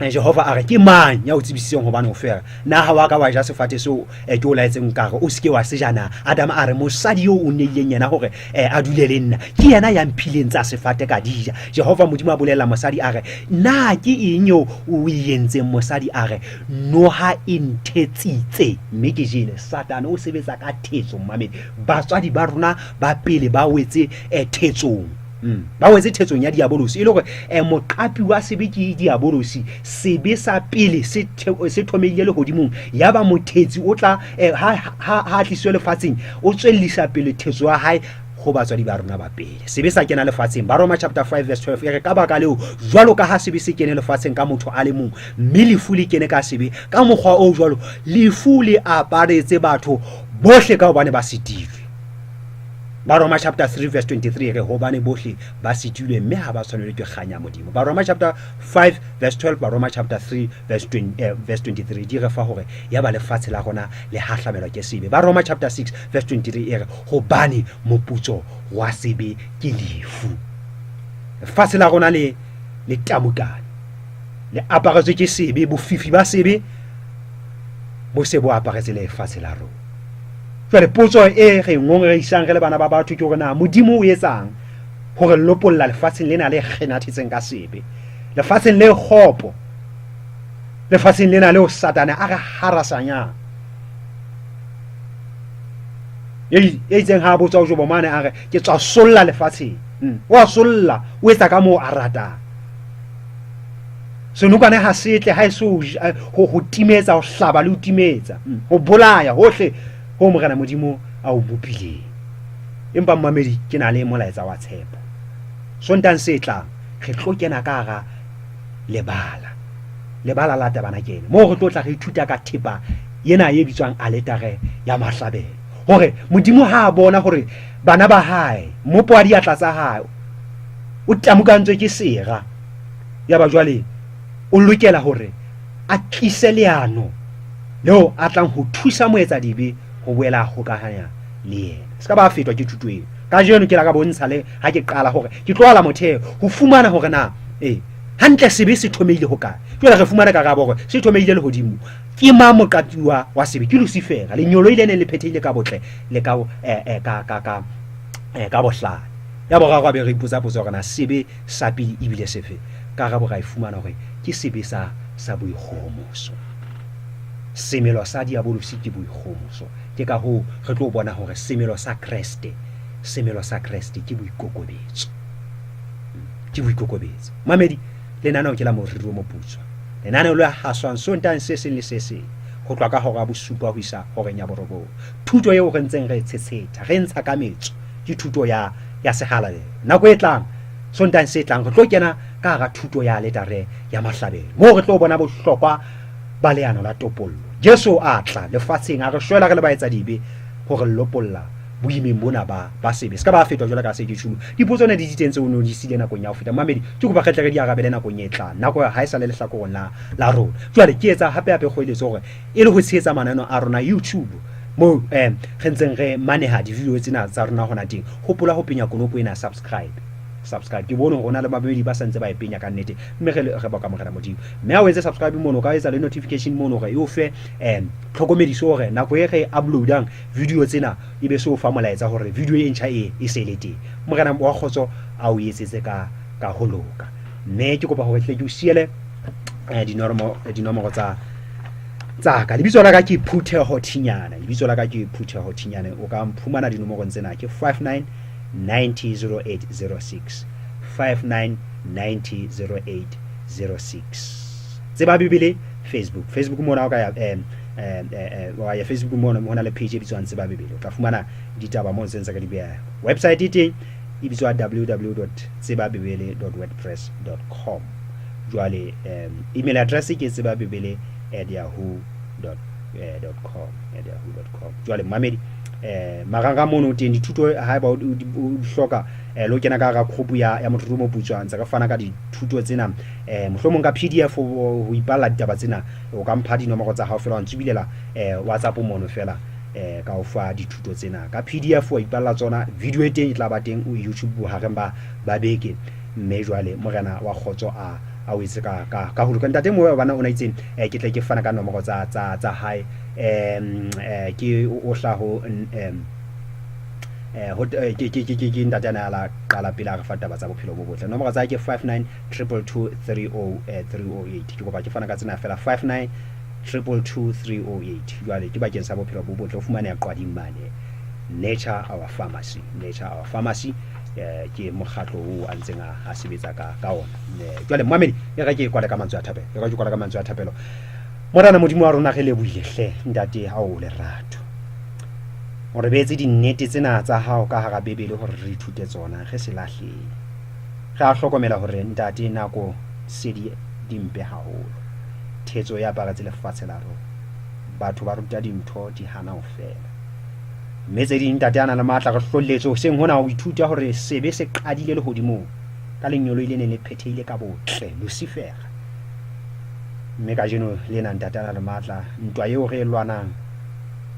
Jehova a re ke mang ya o tsebisitseng hobane o fera? Na ha wa ka wa ja sefate seo ke o laetseng ka re o se ke wa se ja na? Adama a re, Mosadi eo o nneileng yena hore a dule le nna, ke yena ya mphileng tsa sefate ka di ja. Jehova Modimo a bolella mosadi a re, Na ke eng eo o e entseng? Mosadi a re, Noha e nthetsitse mme ke jele. Satane o sebetsa ka thetso, mmamedi. Batswadi ba rona ba pele ba wetse thetsong. Ba wetse thetsong ya diabolosi, e le hore moqapi wa sebe ke diabolosi. Sebe sa pele se se thomehile lehodimong, yaba mothetsi o tla ha ha ha tliswe lefatsheng, o tswellisa pele thetso ya hae ho batswadi ba rona ba pele. Sebe sa kena lefatsheng. Baroma chapter 5 verse 12 e re, ka baka leo, jwalo ka ha sebe se kene lefatsheng ka motho a le mong, mme lefu le kene ka sebe, ka mokgwa o jwalo lefu le aparetse batho bohle ka hobane ba sitilwe. Baroma chapter 3 verse 23 e re hobane bohle ba sitilwe mme ha ba tshwanelwe ke kganya Modimo. Baroma chapter 5 verse 12, Baroma chapter 3 verse 20, verse 23 di re fa hore yaba lefatshe la rona le hahlamelwa ke sebe. Baroma chapter 6 verse 23 e re hobane moputso wa sebe ke lefu. Lefatshe la rona le le tamukane, le aparetswe ke sebe, bofifi ba sebe bo se bo aparetse lefatshe la rona. Jwale potso e re ngongorehisang re le bana ba batho ke hore na Modimo o etsang ho re lopolla lefatsheng lena le kgenathetseng ka sebe, lefatsheng le kgopo, lefatsheng lena leo Satane a re harasanyang. E itseng ha a botswa ho Jobo mane a re ke tswa solla lefatsheng. O a solla, o etsa ka moo a ratang. Senokwane ha se tle ha e se ho timetsa, ho hlaba le ho timetsa, ho bolaya hohle ho Morena Modimo a o bopileng. Empa mmamedi, ke na le molaetsa wa tshepo. Sontang se tlang re tlo kena ka hara lebala, lebala la tabanakele, moo re tlo tla re ithuta ka thepa ena e bitswang aletare ya mahlabelo, hore Modimo ha a bona hore bana ba hae, mmopo wa diatla tsa hae o tamukantswe ke sera, yaba jwale o lokela hore a tlise leano leo a tlang ho thusa moetsadibe ho boela a hokahanya le yena. Se ka ba fetwa ke thuto eo. Kajeno ke la ka bontsha le ha ke qala hore ke tlo ala motheo ho fumana hore na hantle sebe se thomehile hokae. Jwale re fumana karabo hore se thomehile lehodimo. Ke mang moqapi wa sebe? Ke Lucifera, lenyoloi le neng le phethehile ka botle le ka ka ka ka bohlale. Ya boraro a be re ipotsa potso hore na sebe sa pele ebile sefe. Karabo ra e fumana hore ke sebe sa sa boikgohomoso. Semelo sa diabolosi ke boikgohomoso. Ke ka hoo re tlo bona hore semelo sa Kreste, semelo sa Kreste ke boikokobetso. Ke boikokobetso. Mamedi, lenaneo ke la Moriri o Moputswa. Lenaneo le haswang Sontaheng se seng le se seng ho tloha ka hora ya bosupa ho isa horeng ya borobong. Thuto eo re ntseng re e tshetshetha, re e ntsha ka metso, ke thuto ya ya sehalalelo. Nako e tlang Sontaheng se tlang re tlo kena ka hara thuto ya aletare ya mahlabelo, moo re tlo bona bohlokwa ba leano la topollo. Jesu a tla lefatsheng a re shwela re le baetsadibe ho re lopolla boimeng bona ba ba sebe. Se ka ba fetwa jwalo ka se ke tjhulo. Dipotso ne di di teng tseo o ne di siile nakong ya ho feta. Mamedi, ke kopa re tle re di arabele nakong e tlang. Nako ha e sa le lehlakorong la la rona. Jwale ke etsa hape hape kgoeletso hore e le ho tshehetsa mananeo a rona YouTube moo re ntseng re maneha di-video tsena tsa rona hona teng. Hopola ho penya konopo ena subscribe. Subscribe. Ke bone hore ho na le bamamedi ba sa ntse ba e penya ka nnete mme re re boka Morena Modimo. Mme ha o entse subscribe mono o ka etsa le notification mono hore e o fe tlhokomediso hore nako e re uploadang video tsena e be se o fa molaetsa hore video e ntjha e e se le teng. Morena wa kgotso a o etsetse ka ka ho loka. Mme ke kopa hore tle ke o siele dinomoro tsa tsa ka. Lebitso la ka ke Phutheho Thinyane. Lebitso la ka ke Phutheho Thinyane. O ka mphumana dinomorong tsena ke 59 90 08 06. 59 90 08 06. Tseba Bibele Facebook. Facebook mona o ka ya wa ya Facebook mona ho na le page e bitswang Tseba Bibele. O tla fumana ditaba moo tse ntse ka di beha. Website e teng e bitswa www.tsebabibele.wordpress.com. Jwale email address ke tsebabibele@yahoo.com, @yahoo.com. Jwale mamedi marangrang mono o teng dithuto haeba o di hloka le ho kena ka hara group ya ya Motho mo Putswa ntse re fana ka dithuto tsena mohlomong ka PDF ho ipalla ditaba tsena o ka mpha dinomoro tsa hao fela wa ntsubilela WhatsApp mono fela ka o fa dithuto tsena ka PDF wa ipalla tsona. Video e teng e tla ba teng YouTube bohareng ba ba beke. Mme jwale Morena wa kgotso a a o etse ka ka ka ho loka. Ntate mo bana o na itse ke tle ke fana ka nomoro tsa tsa tsa hae ke o hla ho ho ke ke ke ke ntate ana la qala pele a re fa taba tsa bophelo bo botle. Nomoro tsa hae ke 59 222 30 308. Ke kopa ke fana ka tsena fela 59 222 308. Jwale ke bakeng sa bophelo bo botle o fumaneha Qwading mane Nature Our Pharmacy. Nature Our Pharmacy ke mokgatlo oo a ntseng a sebetsa ka ka ona. Jwale mmamedi e re ke kwale ka mantswe a thapelo. E re ke kwale ka mantswe a thapelo. Morena Modimo wa rona re lebohile hle ntate ha o lerato. O re beetse dinnete tsena tsa hao ka hara Bibele hore re ithute tsona re se lahlehe. Re a hlokomela hore ntate nako se di dimpe haholo. Thetso e aparetse lefatshe la rona. Batho ba ruta dintho di hana ho fela. Mme tse ding ntate a na le matla re hlolletswe hoseng hona ho ithuta hore sebe se qadile lehodimong ka lengeloi le neng le phethehile ka botle, Lucifera. Mme kajeno lena ntate a na le matla, ntwa eo re e lwanang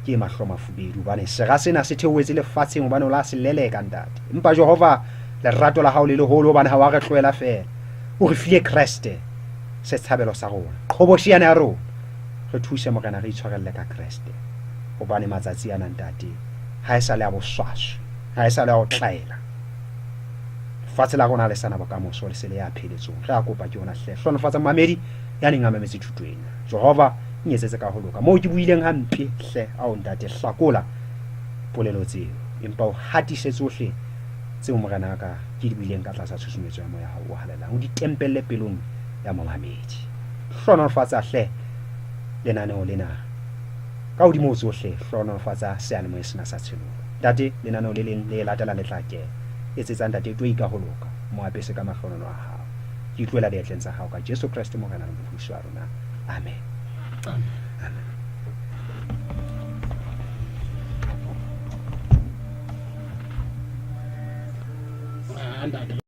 ke e mahlo mafubedu hobane sera sena se theohetse lefatsheng hobane o la se leleka ntate. Empa Jehova lerato la hao le leholo hobane ha wa re tlohela feela. O re file Kreste setshabelo sa rona, qhobosheane ya rona. Re thuse Morena re itshwarelle ka Kreste hobane matsatsi ana ntate ha e sa le a boswaswi, ha e sa le a ho tlaela. Lefatshe la rona ha le sa na bokamoso, le se le ya pheletsong. Re a kopa ke yona hle. Hlohonolofatsa momamedi ya neng a mametse thuto ena. Jehova, nketsetse ka ho loka. Moo ke buileng hampe hle, ao ntate, hlakola polelo tseo. Empa o hatise tsohle tseo Morena wa ka ke di buileng ka tlasa tshusumetso ya Moya o Halalelang. O di tempelle pelong ya momamedi. Hlohonolofatsa hle lenaneo lena. Ka hodimo ho tsohle, hlohonolofatsa seyalemoya sena sa Tshenolo. Ntate, lenaneo le leng le latela le tla kena. Etsetsa Ntate Toi ka ho loka, mo apese ka mahlohonolo a hao. Ke itlohela diatleng tsa hao ka Jesu Kreste Morena le Mopholosi wa rona. Amen. Amen. Amen. Ah, ntate.